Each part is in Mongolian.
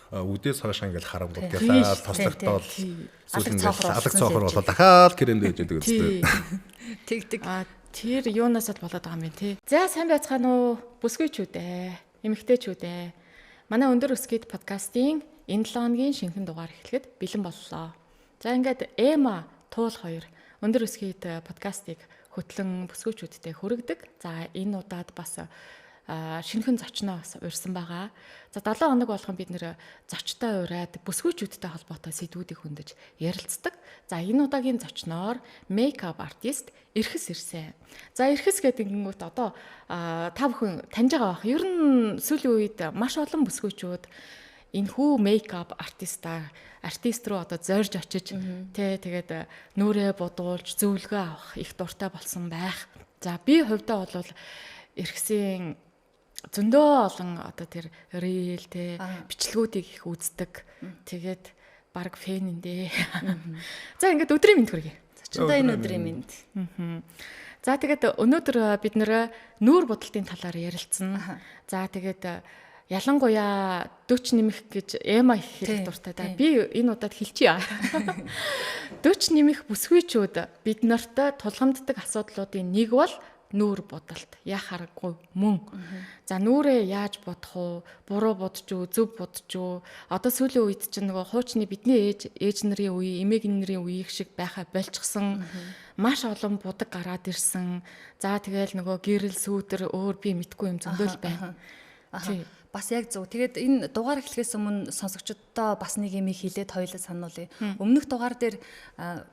Үдээс хойш ингээл харангууд гялаад тослогдоол сүүл ингээл алаг цоохор болоод дахиад крем дэж яадаг үстэй. Тэгдэг. А тэр юунаас л болоод байгаа юм бэ те. За сайн байцгаана уу? Бүсгүйчүүд ээ, эмэгтэйчүүд ээ. Манай өндөр өсгийд подкастын энэ 7 хоногийн шинэхэн дугаар эхлэхэд бэлэн боллоо. За ингээд Эма Туул хоёр өндөр өсгийд подкастыг хөтлөн бүсгүйчүүдтэй хүргэдэг. За энэ удаад бас шинэхэн зочноо бас урьсан байгаа. За 7 хоног болгон бид нэр зочтой ураад бүсгүйчүүдтэй холбоотой сэдвүүдийг хөндөж ярилцдаг. За энэ удаагийн зочноор мейкап артист Эрхэс ирсэн. За Эрхэс гэдэг ингэнгүүт одоо та бүхэн таньж байгаа бах. Ер нь сүүлийн үед маш олон бүсгүйчүүд энэ хүү мейкап артистаа артист руу одоо зорж очиж тэ тэгээд нүрээ будуулж зөвлөгөө авах их дуртай болсон байх. За би хувьдаа бол Эрхэсийн зөндөө олон одоо тэр reel те бичлэгүүдийг их үздэг. Тэгээд баг fan эндээ. За ингээд өдрийн мэнд хүргэе. Зочиндоо энэ өдрийн мэнд. За тэгээд өнөөдөр бид нэр нүүр будалтын талаар ярилцсан. За тэгээд ялангуяа 40 нэмэх гэж Эма их хэлэх дуртай да. Би энэ удаад хэлчихье. 40 нэмэх бүсгүйчүүд бид нартай тулгамддаг асуудлуудын нэг бол нүүр будалт яа хараггүй мөн. За нүрээ яаж будах уу? Буруу будч үү, зөв будч үү? Одоо сүүлийн үед чинь нөгөө хуучны бидний ээж нарын үе, эмээг нарын үеих шиг байхаа болчихсон. Маш олон будаг гараад ирсэн. За тэгэл нөгөө гэрэл сүүдэр өөр би мэдгүй юм зөндөл байна. Тий. Бас яг зөв. Тэгээд энэ дугаар эхлэхээс өмнө сонсогчдод бас нэг юм хэлээд хоёулаа сануулъя. Өмнөх дугаар дээр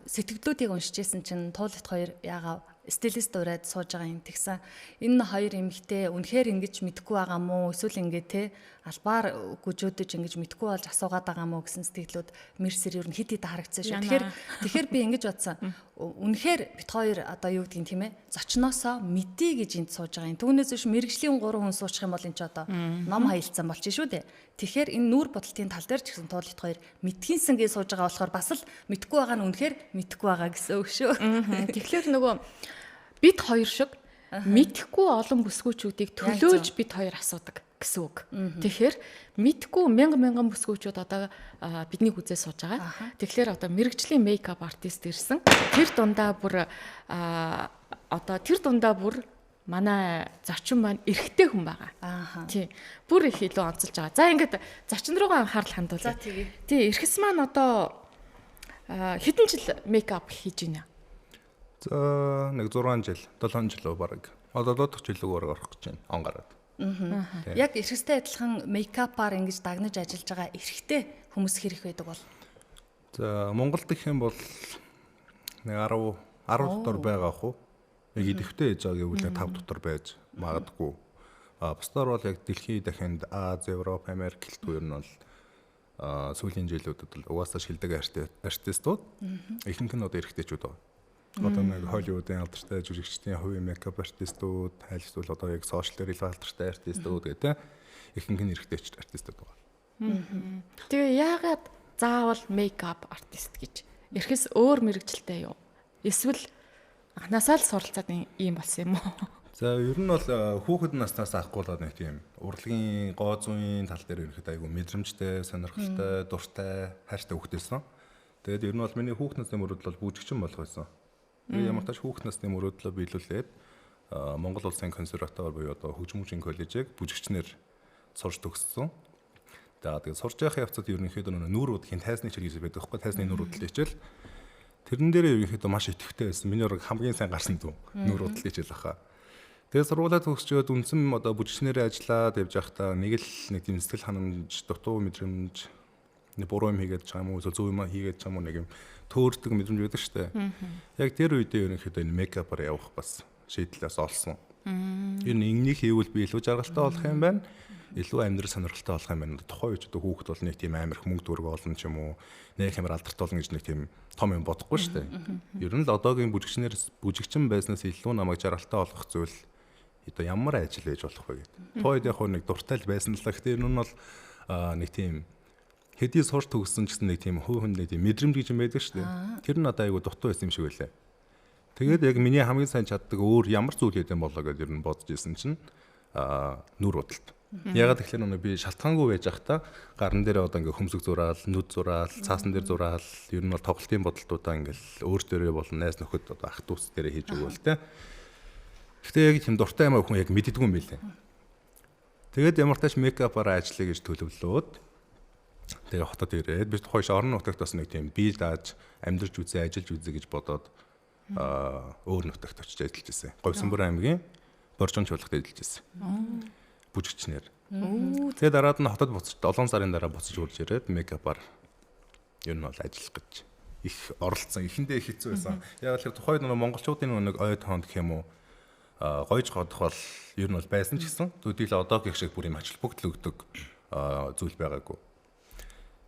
сэтгэлдлүүдийг уншиж исэн чинь Туулт хоёр яагаад стилист ураад сууж байгаа юм тэгсэн. Энэ хоёр эмэгтэй үнэхээр ингэж мэдхгүй байгаа мó эсвэл ингэ те албаар гүжөөдөж ингэж мэдхгүй болж асуугаад байгаа мó гэсэн сэтгэлүүд мэрсэр ер нь хит хит харагдсан шүү. Тэгэхээр би ингэж бодсон. Үнэхээр бит хоёр одоо юу гэдгийг тийм зочноосоо мэдээ гэж энд сууж байгаа юм. Түүнээс биш мэрэгжлийн 3 хүн суучих юм бол энэ ч одоо ном хаялцсан болчих шүү дээ. Тэгэхээр энэ нүүр будалтын тал дээр ч гэсэн Туулт хоёр мэдхийнсэн гэж сууж байгаа болохоор бас л мэдхгүй байгаа нь үнэхээр мэдхгүй байгаа гэсэн үг шүү. Тэгэхээр нөгөө бид хоёр шиг мэдхгүй олон бүсгүйчүүдийг төлөөлж бид хоёр асуудаг гэсэн үг. Тэгэхээр мэдхгүй мянган мянган бүсгүйчүүд одоо биднийг үзээ сууж байгаа. Тэгэхээр одоо мэрэгжлийн мейкап артист ирсэн. Тэр дундаа бүр одоо тэр дундаа бүр манай зочин маань эрэгтэй хүн байгаа. Тий. Бүр их илүү онцолж байгаа. За ингээд зочин руугаа анхаарал хандуулъя. Тий, Эрхэс маань одоо хэдэн жил мейкап хийж байна? За нэг 6 жил, 7 жил үү бараг. Одоо 7 дахь жил өөр орох гэж байна. Он гараад. Яг Эрхэстэй адилхан мейкапаар ингэж дагнаж ажиллаж байгаа эрэгтэй хүмүүс хэрэг байдаг бол? За Монголд гэх юм бол нэг 10 дотор байгаа ах уу? Яг идэвхтэй хийж байгаа гэвэл 5 дотор байж магадгүй. А бусдаар бол яг дэлхийн дахинд Аз, Европ, Америк гэлтгүй ер нь бол сүүлийн жилүүдэд бол угаасаа шилдэг артистууд ихэнх нь одоо эрэгтэйчүүд байгаа. Одоо нэг Холливуудын алдартай жүжигчдийн хувийн мейкап артистууд, аль эсвэл одоо яг сошиал дээр илүү алдартай артистууд гэдэг ихэнх нь эрэгтэйч артистууд байгаа. Тэгээ яагаад заавал мейкап артист гэж? Эрхэс өөр мэрэгжилтэй юу? Эсвэл анхнаасаа л суралцаад ийм болсон юм уу? За ер нь бол хүүхэд наснаас авахгүй нэг тийм урлагийн гоо зүйн тал дээр ерөнхийдөө айгүй мэдрэмжтэй, сонирхолтой, дуртай, хайртай хүүхдээсэн. Тэгээд ер нь бол миний хүүхэд насны мөрөөдөл бол бүжигчин болох байсан. Тэгээд ямар тач хүүхэд насны мөрөөдлөө биелүүлээд Монгол Улсын консерватор буюу одоо хөгжмөмжийн коллежийг бүжигчнэр сурч төгссөн. За тэгээд сурж явах явцад ерөнхийдөө нүүр будахын тайзны хичээл гэж байдаг байхгүй, тайзны нүүр будалт хичээл. Тэрэн дээр ерөнхийдөө маш идэвхтэй байсан. Миний ураг хамгийн сайн гарсан зүг нүүр будалт хичээл ахаа. Тэгээд сургуулаа төгсчөөд үндсэн одоо бүжигчнэрээ ажиллаад явж байхдаа нэг л нэг тийм сэтгэл ханамж, дутуу мэдрэмж, нэг буруу юм хийгээд ч юм уу, зөв юм хийгээд ч юм уу нэг юм төөрдөг мэдрэмж байдаг шүү дээ. Яг тэр үедээ ерөнхийдөө энэ мейкапаар явах бас шийдлээс олсон. Ер нь ингэнийг хийвэл би илүү жаргалтай болох юм байна. Илүү амьдрал сонирхолтой болох юм байна. Тухайн үед одоо хүүхэд бол нэг тийм амар их мөнгө төгрөг олно ч юм уу, нэг амар алдартай болно гэж нэг тийм том юм бодохгүй шүү дээ. Ер нь л одоогийн бүжигчин байснаас илүү намайг жаргалтай болгох зүйл одоо ямар ажил хийж болох вэ гэдэг. Тухайн үед яг нэг дуртай л байсан л та. Гэхдээ энэ нь бол нэг тийм хэдий сурч төгссөн ч гэсэн нэг тийм хувь хүнд нэг тийм мэдрэмж гэж юм байдаг шүү дээ. Тэр нь одоо айгүй дутуу байсан юм шиг байлаа. Тэгээд яг миний хамгийн сайн чаддаг өөр ямар зүйл хийдэм болоо гэдээ ер нь бодож исэн чинь нүүр будалт. Ягаад гэхээр нөгөө би шалтгаангүй байж байхдаа гарн дээр одоо ингээ хөмсөг зураал, нүд зураал, цаасан дээр зураал, ер нь бол тоглолтын бодолтуудаа ингээл өөр дээрээ болон найз нөхөд одоо ах дүүс дээрээ хийж өгөөл тэ. Гэхдээ яг тийм дуртай юм хүн яг мэддэггүй юм билээ. Тэгээд ямар тач мейкапаараа ажиллая гэж төлөвлөөд тэгээ хотод ирээд би тухайн орон нутагт бас нэг тийм бие дааж амьдарч үзье, ажиллаж үзье гэж бодоод өөр нутагт очиж ажиллаж ирсэн. Говьсанбар аймгийн Боржон чуулгад ажиллаж ирсэн. Бүжигчнэр. Тэгээ дараад нь хотод буцаж 7 сарын дараа буцаж үрж ирээд мейкапаар ер нь бол ажиллах гэж их оролцсон. Эхэндээ их хэцүү байсан. Яг л тухайд нөгөө монголчуудын нэг ой тоонд гэх юм уу гойж годох бол ер нь бол байсан ч гэсэн төдийл одоо гэх шиг бүр юм ачлал бүгд л өгдөг зүйл байгаагүй.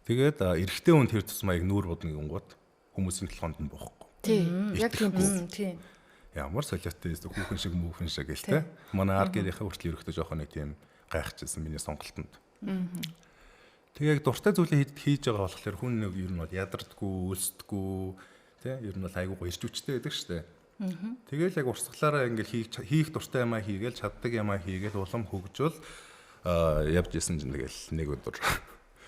Тэгээд эрэгтэй хүн тэр тусмаа яг нүүр будна гингууд хүмүүсийн толгоонд нь буухгүй. Тийм. Яг тийм байна. Тийм. Ямар солиотой юм хүүхэн шиг мүүхэн шиг гэл те. Манай ар гэрийнхээ хүртэл ерөөхдөө жоохон нэг тийм гайхажсэн миний сонголтонд. Тэгээ яг дуртай зүйлээ хийж байгаа болохоор хүн нэг ер нь бол ядардггүй, өлсдөггүй те. Ер нь бол айгүй гоё ирч хүчтэй байдаг шүү дээ. Тэгээл яг урсгалаараа ингээл хийх дуртай юмаа хийгээл чаддаг юмаа хийгээл улам хөгжөөл явж исэн чинь тэгэл нэг өдөр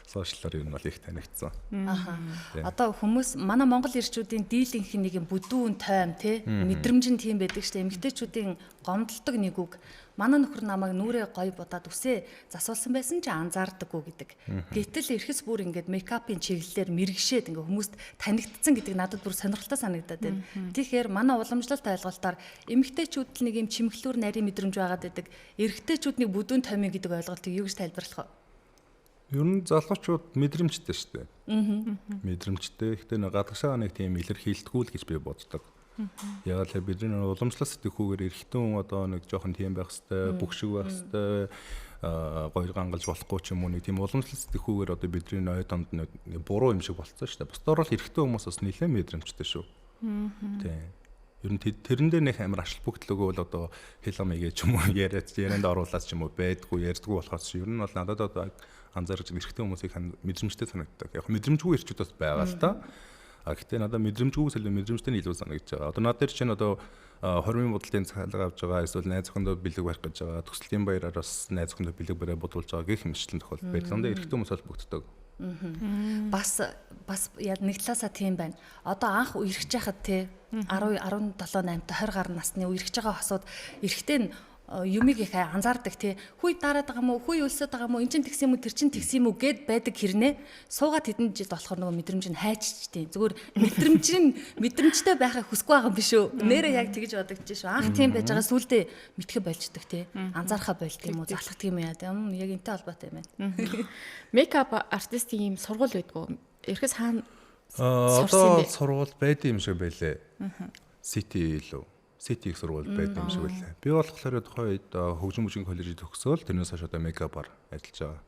сошиалар ер нь бол их танигдсан. Аха. Одоо хүмүүс манай Монгол ирчүүдийн дийлэнх нэг юм бүдүүн тойм тий мэдрэмж нь тийм байдаг штэ. Эмэгтэйчүүдийн гомдолдог нэг үг. Манай нөхөр намайг нүрээ гоё будаад үсээ засуулсан байсан чи анзаардаггүй гэдэг. Гэтэл эрхэс бүр ингээд мейкапын чиглэлээр мэрэгшээд ингээд хүмүүст танигдсан гэдэг надад бүр сонирхолтой санагдаад байна. Тэгэхээр манай уламжлалт ойлголтоор эмэгтэйчүүд л нэг юм чимэглүүр нарийн мэдрэмж байгаад байдаг. Эрэгтэйчүүд нэг бүдүүн тоймын гэдэг ойлголтыг юу гэж тайлбарлах вэ? Ер нь залуучууд мэдрэмжтэй шүү дээ. Мэдрэмжтэй. Гэхдээ нэг гадагшаа нэг тийм илэрхийлдэггүй л гэж би боддог. Яг л бидний уламжлалт сэтгхүүгээр эрэгтэй хүн одоо нэг жоохон тийм байх хэвээр, бүх шиг байх хэвээр, гоё гангалж болохгүй ч юм уу нэг тийм уламжлалт сэтгхүүгээр одоо бидний ной донд нэг буруу юм шиг болцсон шүү дээ. Бусдаар бол эрэгтэй хүмүүс бас нэлээд мэдрэмжтэй шүү. Тийм. Ер нь тэрэн дээр нэг амар ашиг бүгд лөгөө бол одоо хэл ам игээ ч юм уу яриад ярианд оруулаад ч юм уу байдгүй ярьдгүй болохоос ер нь бол надад одоо анзаарч эрэгтэй хүмүүсийг мэдрэмжтэй санагддаг. Яг мэдрэмжгүй эрчүүд бас байгаа л та. А гэхдээ надад мэдрэмжгүйс илүү мэдрэмжтэй нь илүү санагдаж байгаа. Одоо над дээр чинь одоо хормын бодолтын цалга авч байгаа эсвэл найз охиндоо бэлэг барих гэж байгаа. Төслийн баяраар бас найз охиндоо бэлэг бариа бодуулж байгаа гэх мэтчлэн тохиолдол байдаг. Дандаа эрэгтэй хүмүүс бол бүгддэг. Бас яг нэг талаасаа тийм байна. Одоо анх үерхэж байхад те 10 17 8 та 20 гаруй насны үерхэж байгаа хосууд эрэгтэй нь юмыг их анзаардаг тий. Хүй дараад байгаа мó, хүй өлсөд байгаа мó, эн чин тэгсэн юм уу, тэр чин тэгсэн юм уу гэд байдаг хэрнээ. Суугаад хэдэн жил болохоор нөгөө мэдрэмж нь хайччихдээ. Зүгээр мэдрэмж нь мэдрэмжтэй байхыг хүсэхгүй байгаа юм биш үү? Нэрээ яг тэгж бодогдож шүү. Анх тийм байж байгаа сүулдэ мэдхэ болждаг тий. Анзаархаа болд юм уу, залхах юм яа. Яг энтэй холбоотой юм байна. Мейкап артистийн юм сургууль байдгүй. Эрхэс хаана сурсан бэ? Одоо сургууль байд юм шиг байлээ. City илүү. City их сургууль байд юм шиг байлаа. Би болохоор тухайн үед хөгжим бүжгийн коллежид төгсөөл тэрнээс хойш одоо мейкапаар ажиллаж байгаа.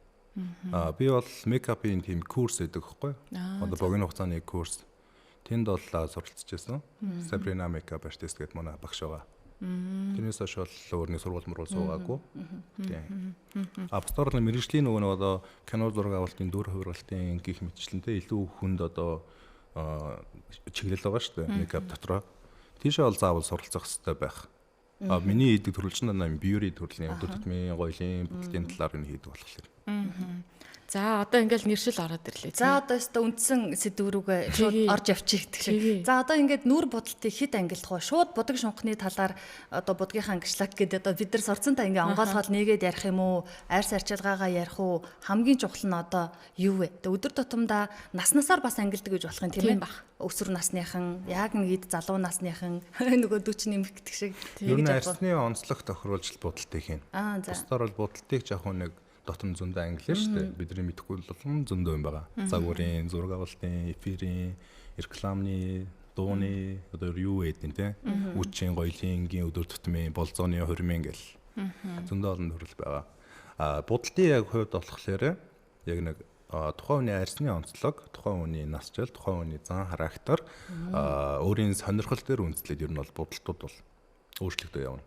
Аа би бол мейкапын тийм курс өгдөг байхгүй. Одоо богино хугацааны курс. Тэнд бол суралцж байсан. Sabrina makeup artist гэдэг манай багш байгаа. Тэрнээс хойш бол өөр нэг сургууль мургуул суугаагүй. Тийм. А бусдаар нь мэргэжлийн нөгөө нэг одоо кино зураг авалтын дүр хувиргалтын гих мэтчлэнтэй илүү хүнд одоо чиглэл байгаа шүү дээ. Мейкап дотроо. Тийшээ бол заавал суралцах хэрэгтэй байх. А миний хийдэг төрөл чинь дандаа beauty төрлийн өдөр тутмын гоёлын бүтэлтийн талаар нь хийдэг болохоор. За одоо ингээл нэршил ороод ирлээ. За одоо өстө үндсэн сэдв рүүгээ шууд орж явчих гэдэг шиг. За одоо ингээд нүүр будалтыг хэд ангилах вэ? Шууд будаг шунхны талаар одоо будгийнхаа ангишлаг гэдэг одоо бид нар сурцсан та ингээ онгойлгоод нэгээд ярих юм уу? Арьс арчилгаагаа ярих уу? Хамгийн чухал нь одоо юу вэ? Тэгээ өдөр тутамдаа нас насаар бас ангилдаг гэж болох юм тийм ээ? Өсвөр насныхан, яг нэг эд залуу насныхан нөгөө 40 нэмэх гэдэг шиг. Ер нь арьсны онцлог тохируулж будалтыг хийнэ. Бусдаар бол будалтыг жаахан нэг дотн зөндөө англи шүү дээ. Бидний мэдэхгүй болон зөндөө юм байгаа. Загварын, зураг авалтын, эфирийн, рекламны, дууны одоо юу байдیں۔ те. Үчийн, гоёлын, энгийн өдөр тутмын, болзооны, хормын гэл. Зөндөө олон төрөл байгаа. А будалтын яг хувьд болохоор яг нэг тухайн хүний арьсны онцлог, тухайн хүний насжил, тухайн хүний зан характер, өөрийн сонирхол дээр үндэслээд ер нь бол будалтууд бол өөрчлөгдөө явна.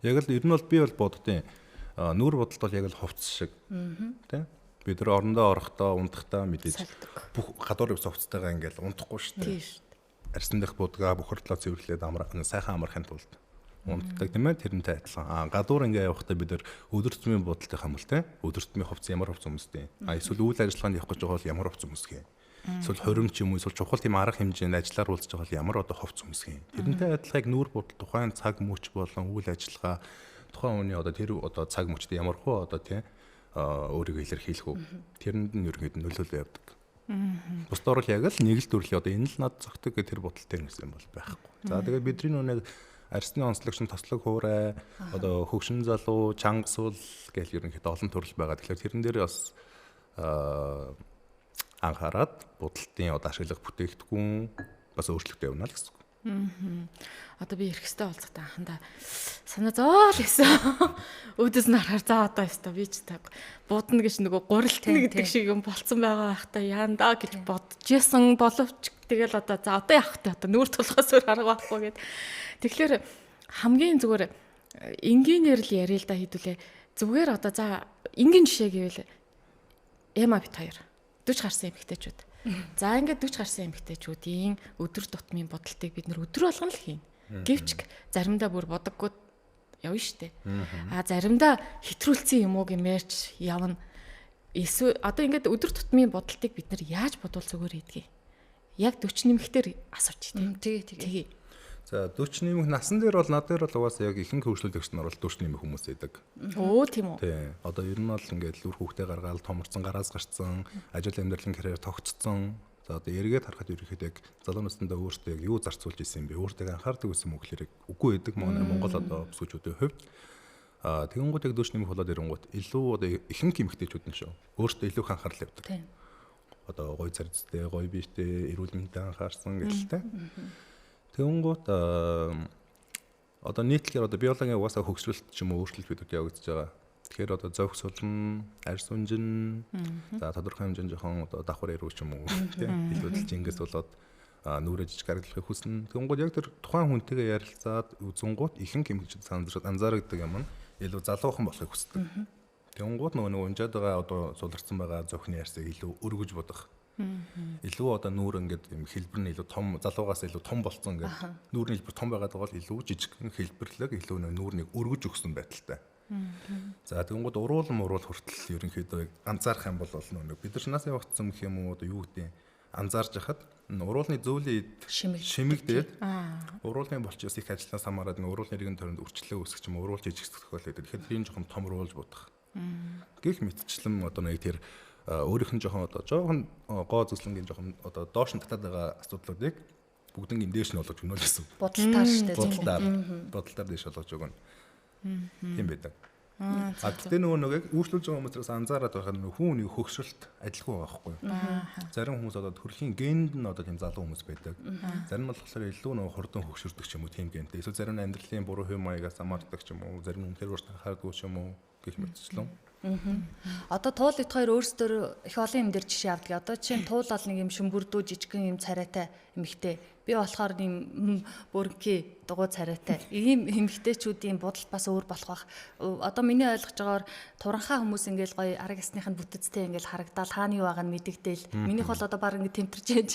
Яг л ер нь бол би бол боддیں۔ Нүүр будалт бол яг л хувцас шиг. Тэ? Бид нар орондоо орохдоо унтахдаа мэдээж бүх гадуур явсан хувцастайгаа ингээл унтахгүй шүү дээ. Тийм шүү дээ. Арьсан дах будгаа бохирдлоо цэвэрлээд сайхан амрахын тулд Унтдаг тийм ээ, тэрнтэй адилхан. А гадуур ингээ явахдаа бид нар өдөр тутмын будалтай хамбал те, өдөр тутмын хувцас ямар хувцас өмсдөг. А эсвэл үйл ажиллагаанд явах гэж байгаа бол ямар хувцас өмсөх юм. Эсвэл хорим ч юм уу, эсвэл чухал тийм арга хэмжээнд ажиллаар уулзж байгаа бол ямар одоо хувцас өмсөх юм. Тэрнтэй адилхан нүүр будал тухайн цаг мөч болон үйл ажиллагаа тухайн хүний одоо тэр одоо цаг мөчд ямар хуу одоо тий өөрийгөө илэрхийлэх үү. Тэрэнд нь ерөнхийдөө нөлөөлөл явдаг. Бусдаар бол яг л нэг л төрлийн одоо энэ л над зөгтөг гэх тэр бодолтой юм бол байхгүй. За тэгээд бидний нүг арсны онцлог шин тослог хуурай, одоо хөгшин залуу, чанга сул гэл ерөнхийдөө олон төрөл байгаа. Тэгэхээр тэрэн дээр бас анхаарад будалтын одоо ашиглах бүтээгдэхүүн бас өөрчлөлттэй явна л гэсэн үг. Одоо би эрх ёстой болцохтой анхандаа санаа зоол гэсэн. Өөдөөс нь харахаар за одоо ёстой би ч таг будна гэж нөгөө гурилтна гэдэг шиг юм болцсон байгаа байх та яандаа гэж бодож исэн боловч тэгэл одоо за одоо явах та одоо нүүр тулахаас өөр арга байхгүй гэд. Тэгэхээр хамгийн зүгээр энгийнээр л яриа л да хэдүүлээ. Зүгээр одоо за энгийн жишээ гэвэл Эма бит хоёр 40 гарсан эмэгтэйчүүд. За ингээд 40 гарсан эмэгтэйчүүдийн өдөр тутмын бодолтыг бид нэр өдөр болгон л хийнэ. Гэвч заримдаа бүр бодоггүй явна штэ. А заримдаа хэтрүүлсэн юм уу гэмээрч явна. Эсвэл одоо ингээд өдөр тутмын бодолтыг бид нар яаж бодвол зүгээр ийдгийг. Яг 40 нэмэхтэр асууч тийм. Тэгээ. За 40 нэмэх насан дээр бол над дээр бол угаасаа яг ихэнх хөгжлөлөгч нар бол 40 нэмэх хүмүүс байдаг. Өө тийм үү. Тий. Одоо ер нь бол ингээд үр хүүхдээ гаргаал томорцсон, гараас гарцсан, ажил амьдралын карьер тогтцсон. За одоо эргээд харахад ерөнхийдөө яг залуу насндаа өөртөө яг юу зарцуулж исэн юм бэ? Өөртөө анхаардаг байсан юм уу гэхээр үгүй байдаг. Манай Монгол одоо бүсгүүчүүдийн хувьд тэгэнгүүт яг 40 нэмэх болоод ирэнгүүт илүү одоо ихэнх эмэгтэйчүүд нь шүү. Өөртөө илүү их анхаарал тавьдаг. Одоо гоё царцтай, гоё биетэй, эрүүл мэндэд анхаарсан гэлтэй. Тэгэнгүүт одоо нийтлэгээр одоо биологийн угаасаа хөгжлөлт ч юм уу өөрчлөлт бид явагдаж байгаа. Тэгэхээр одоо зовх сулран, арьс унжин, за тодорхой хэмжээнд жоохон одоо давхар эрүү ч юм уу тийм илүүдэл чингэс болоод нүрээ жижиг харагдлахыг хүснэ. Тэгэнгүүт яг тэр тухайн хүнтэйгээ ярилцаад үзэнгуут ихэнх эмэгтэйчүүд анзаардаг юм нь илүү залуухан болохыг хүсдэг. Тэгэнгүүт нөгөө нэг унжаад байгаа одоо суларсан байгаа зовхны арьсыг илүү өргөж бодох. Илүү одоо нүүр ингээд юм хэлбэр нь илүү том залуугаас илүү том болцсон ингээд нүүрний хэлбэр том байгаад байгаа бол илүү жижигхэн хэлбэрлэг илүү нүүрнийг өргөж өгсөн байдалтай. За тэгэнгүүт уруул муруул хүртэл ерөнхийдөө анзаарах юм бол нэг бид нар насын явагдсан гэх юм уу одоо юу гэдэг анзаарж хахад уруулны зөөлийн эд шимэгдээд уруулны болчоос их ажилланаас хамаарат нэг уруулны иргэн тойронд үрчлээ үүсгэх юм уруул жижигсэх тохиол байдаг. Тэгэхээр тэрийг жоохон томруулж бодох. Гэх мэтчлэн одоо нэг тэр өөрийнх нь жоохон одоо жоохон гоо зүслэнгийн жоохон одоо доош нь татаад байгаа асуудлуудыг бүгднийг дээш нь болгож өгнө л гэсэн. Бодолтаар шүү дээ. Бодолтаар дээш болгож өгнө. Тийм байдаг. А гэтээ нөгөө нэг үйлчлүүлж байгаа хүмүүсээс анзаараад байхад нөгөө хүн хүний хөгшрөлт адилгүй байгаа байхгүй юу? Зарим хүмүүс одоо төрлийн генд нь одоо тийм залуу хүмүүс байдаг. Зарим нь болохоор илүү нөгөө хурдан хөгшөрдөг ч юм уу тийм гентэй. Эсвэл зарим нь амьдралын буруу хэв маягаас хамаардаг ч юм уу, зарим нь үнэхээр урт анхаардгүй ч юм уу гэх мэтчлэн. Одоо туул ит хоёр өөрсдөр их олон юм дээр жишээ авдаг. Одоо жишээ нь туул бол нэг юм шүмбүрдүү жижигхэн юм царайтай эмэгтэй. Би болохоор нэг бүрэнхий дугуй царайтай. Ийм эмэгтэйчүүдийн бодол бас өөр болох бах. Одоо миний ойлгож байгаагаар туранхаа хүмүүс ингээл гоё арга ясных нь бүтэцтэй ингээл харагдаал хааны юу байгааг нь мэдэгдээл. Минийх бол одоо баг ингэ тэмтэрч ээж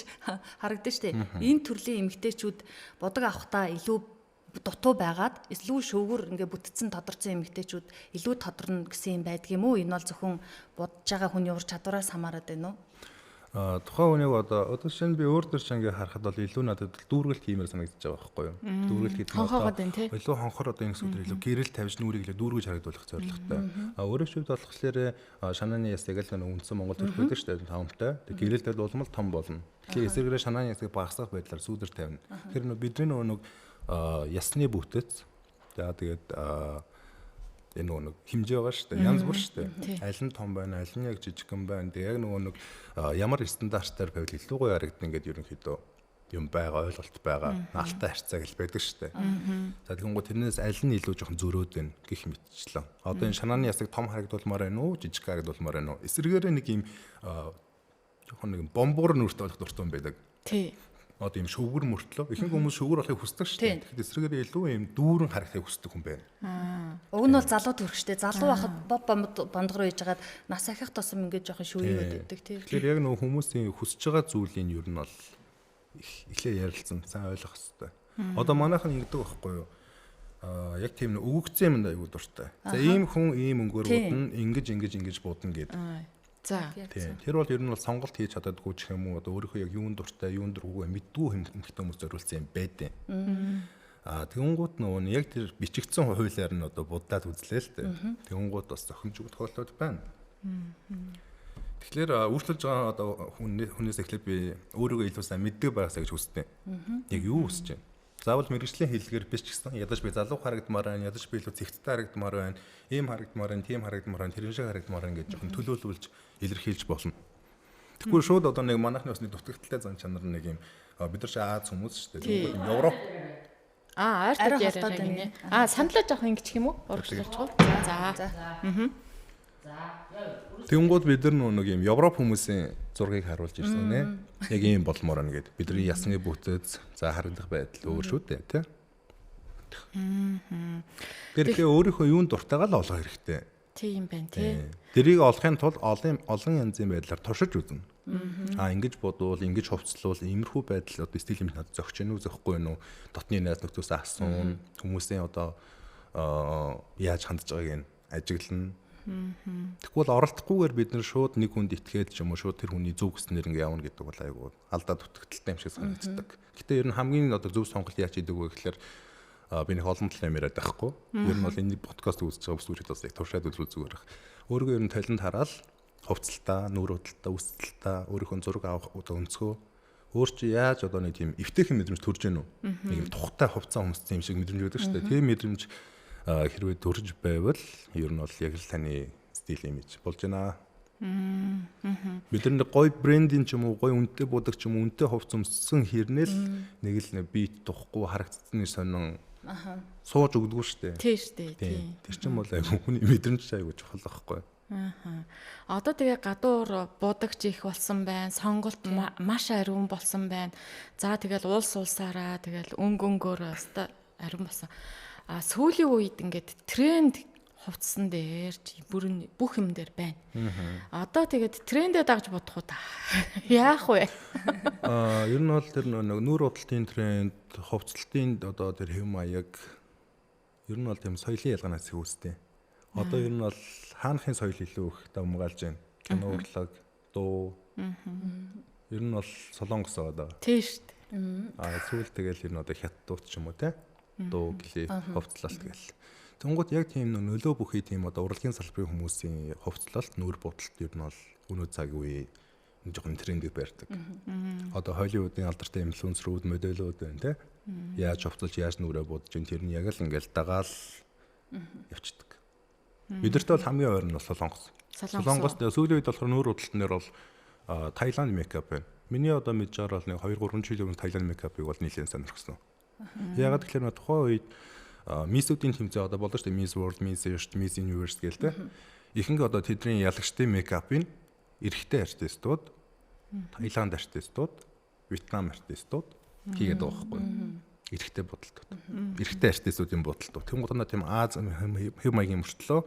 харагдана штэ. Энэ төрлийн эмэгтэйчүүд бодог авахтаа илүү дутуу байгаад илүү шөвгөр ингээ бүтцэн тодорцсон эмэгтэйчүүд илүү тодорно гэсэн юм байдаг юм уу? Энэ бол зөвхөн бодож байгаа хүний ур чадвараас хамаарат байна уу? Тухайн хүнийг одоо шинэ би өөр төр чинь ингээ харахад бол илүү надад дүүргэлт хиймээр санагдаж байгаа байхгүй юу? Дүүргэлт гэдэг нь одоо илүү хонхор одоо энэ хэсгүүдээр илүү гэрэл тавьж нүрийг илүү дүүргэж харагдуулах зорилготой. А өөрөөр шивд болохоор шанааны яс яг л нэг үндсэн Монгол төрх байдаг шүү дээ таамтай. Тэг гэрэл тавьд улам л том болно. Тэгэхээр эсрэгээрээ шанааны ясыг багасгах байдлаар сүүдэр тавина. Тэгэхээр нөө бидний нөгөө нэг ясны бүтэц. За тэгээд энэ нөгөө нэг хэмжээ байгаа шүү дээ. Янз бүр шүү дээ. Аль нь том байна, аль нь яг жижигхэн байна. Тэгээ яг нөгөө нэг ямар стандартаар байвал илүү гоё харагдана гэдээ ерөнхийдөө юм байгаа, ойлголт байгаа. Наалтай харьцаа гэл байдаг шүү дээ. За тэгэнгүүт тэрнээс аль нь илүү жоохон зөрөөд байна гэх мэтчлэн. Одоо энэ шанааны ясыг том харагдуулмаар байна уу, жижиг харагдуулмаар байна уу? Эсрэгээрээ нэг юм жоохон нэг бомбуур нүртэй болох дуртай юм байдаг. Тий. Одоо ийм шөвгөр мөртлөө ихэнх хүмүүс шөвгөр болохыг хүсдэг шүү дээ. Тэгэхээр эсрэгээр илүү ийм дүүрэн харахыг хүсдэг хүн байна. Уг нь бол залуу төрөх шүү дээ. Залуу байхад боб бондгор руу иж хагаад нас ахих тусам ингээд жоохон шүрийгээд өгдөг тий. Тэгэхээр яг нөгөө хүмүүсийн хүсэж байгаа зүйлийн ер нь бол эхлээ ярилцсан сайн ойлгох хэрэгтэй. Одоо манайхан ингэдэг байхгүй юу? Яг тийм өгөгдсөн юмд айгүй дуртай. За ийм хүн ийм өнгөөр будна, ингэж ингэж ингэж будна гэдэг. За. Тийм. Тэр бол ер нь бол сонголт хийж чаддаггүй ч юм уу одоо өөрийнхөө яг юунд дуртай, юунд дургүйг мэддгүй эмэгтэй хүмүүс зориулсан юм байдیں۔ Аа тэгэнгүүт нөгөө нь яг тэр бичигдсэн хуулиар нь одоо будаад үзлээ л дээ. Тэгэнгүүт бас зохимжгүй тохиолдол байна. Тэгэхээр өөрчлөж байгаа одоо хүнээс эхлээд би өөрийгөө илүү сайн мэддэг байгаасаа гэж хүсдэг. Яг юу хүсэж байна? Заавал мэргэжлийн хэллэгээр биш ч гэсэн ядаж би залуу харагдмаар байна, ядаж би илүү цэгцтэй харагдмаар байна, ийм харагдмаар байна, тийм харагдмаар байна, тэрэн шиг харагдмаар байна гэж жоохон төлөөлүүлж илэрхийлж болно. Тэгэхгүй шууд одоо нэг манайхны бас нэг дутагдaltaй зан чанар нэг юм бид нар чи Аз хүмүүс шүү дээ. Европ ойртод яриад гинэ. Саналаа жоохон ингэчих юм уу? Урагшлуулчих уу? За. Тэнгууд бид нар нэг юм Европ хүмүүсийн зургийг харуулж ирсэн нэ. Яг ийм болмоор байна гэд. Бидний ясны бүтэц, за харагдах байдал өөр шүү дээ, тий. Тэгэхээр өөрийнхөө юунд дуртайгаа л олох хэрэгтэй. Тийм байна, тий. Тэрийг олохын тулд олон янзын байдлаар туршиж үзнэ. Ингэж бодвол, ингэж хувцлуул, иймэрхүү байдал одоо стил юм надад зохиж гэнэ үү, зохихгүй гэнэ үү? Дотны найз нөхдөсөө асуун, хүмүүсийн одоо яаж хандж байгааг нь ажиглана. Тэгэхгүй бол оролдохгүйгээр бид нар шууд нэг хүнд итгээд ч юм уу шууд тэр хүний зөв гэснээр ингээ явна гэдэг бол айгүй алдаа дутагдaltaй юм шиг санагддаг. Гэтэ ер нь хамгийн одоо зөв сонголт яаж хийдэг вэ гэхэлэр би нэг олон талын юм яриад байхгүй. Ер нь бол энэ подкаст үзэж байгаа бүсгүйчүүд бас яг туршаад үзвэл зүгээр байх. Өөрийгөө ер нь талент хараал хувцалтаа, нүүр худалтаа, үсэлтаа, өөрийнхөө зураг авах одоо өнцгөө өөр чи яаж одоо нэг тийм эвтэйхэн мэдрэмж төрж гэнэ үү? Нэг юм тухтай хувцас өмссөн юм шиг мэдрэмж өгдөг шүү дээ. Тийм мэдрэмж хэрвээ төрж байвал ер нь бол яг л таны стил имиж болж байна. Бид нар нэг гоё брендинг ч юм уу, гоё үнэтэй будаг ч юм уу, үнэтэй хувцас өмссөн хэрнээ л нэг л бит тухгүй харагдцны сонин сууж өгдөггүй шүү дээ. Тийм шүү дээ. Тийм. Тэр чинь бол айгүй хүний мэдрэмж айгүй чухал байхгүй. Одоо тэгээ гадуур будагч их болсон байна. Сонголт маш ариун болсон байна. За тэгэл улс улсаараа тэгэл өнгө өнгөөр өстой ариун болсон. А сүүлийн үед ингээд тренд хувцсан дээр ч бүрэн бүх юм дээр байна. Одоо тэгээд трендээ дагж бодох уу та? Яах вэ? Ер нь бол тэр нэг нүүр худалтын тренд, хувцлалтын одоо тэр хэв маяг ер нь бол тийм соёлын ялгаанаас үүсдэг. Одоо ер нь бол хаанхын соёл илүү их давмгаалж байна. Кино урлаг, дуу. Ер нь бол Солонгос байгаа даа. Тийм шүү дээ. Сүүл тэгэл ер нь одоо хятадууд ч юм уу те. Дуу, клип, хувцлалт гэл. Тэнгууд яг тийм нөлөө бүхий тийм одоо урлагийн салбарын хүмүүсийн хувцлалт, нүүр будалт ер нь бол өнөө цагийн үе жоохон трендийг барьдаг. Одоо Холливуудын алдартай инфлюенсерүүд, модельүүд байна те. Яаж хувцалж, яаж нүрээ будаж ин тэр нь яг л ингээл дагаал явцдаг. Бидэрт бол хамгийн ойр нь бол Солонгос. Солонгос сүүлийн үед болохоор нүүр худалтан дээр бол Таиланд мейкап байна. Миний одоо мэдж байгаа бол нэг 2 3 жилийн өмнө Таиланд мейкапыг бол нэлээд сонирхсон. Яагаад гэхээр тухайн үед Миссүүдийн тэмцээн одоо болдог шүү дээ. Miss World, Miss Earth, Miss Universe гээл те. Ихэнх одоо тэдний ялагчдын мейкапыг эрэгтэй артистууд, Таиланд артистууд, Вьетнам артистууд хийгээд байгаа байхгүй. Эрэгтэй бодолтууд. Эрэгтэй артистуудын бодолтууд. Тэнгууд нь тийм Аз хэв маягийн мөртлөө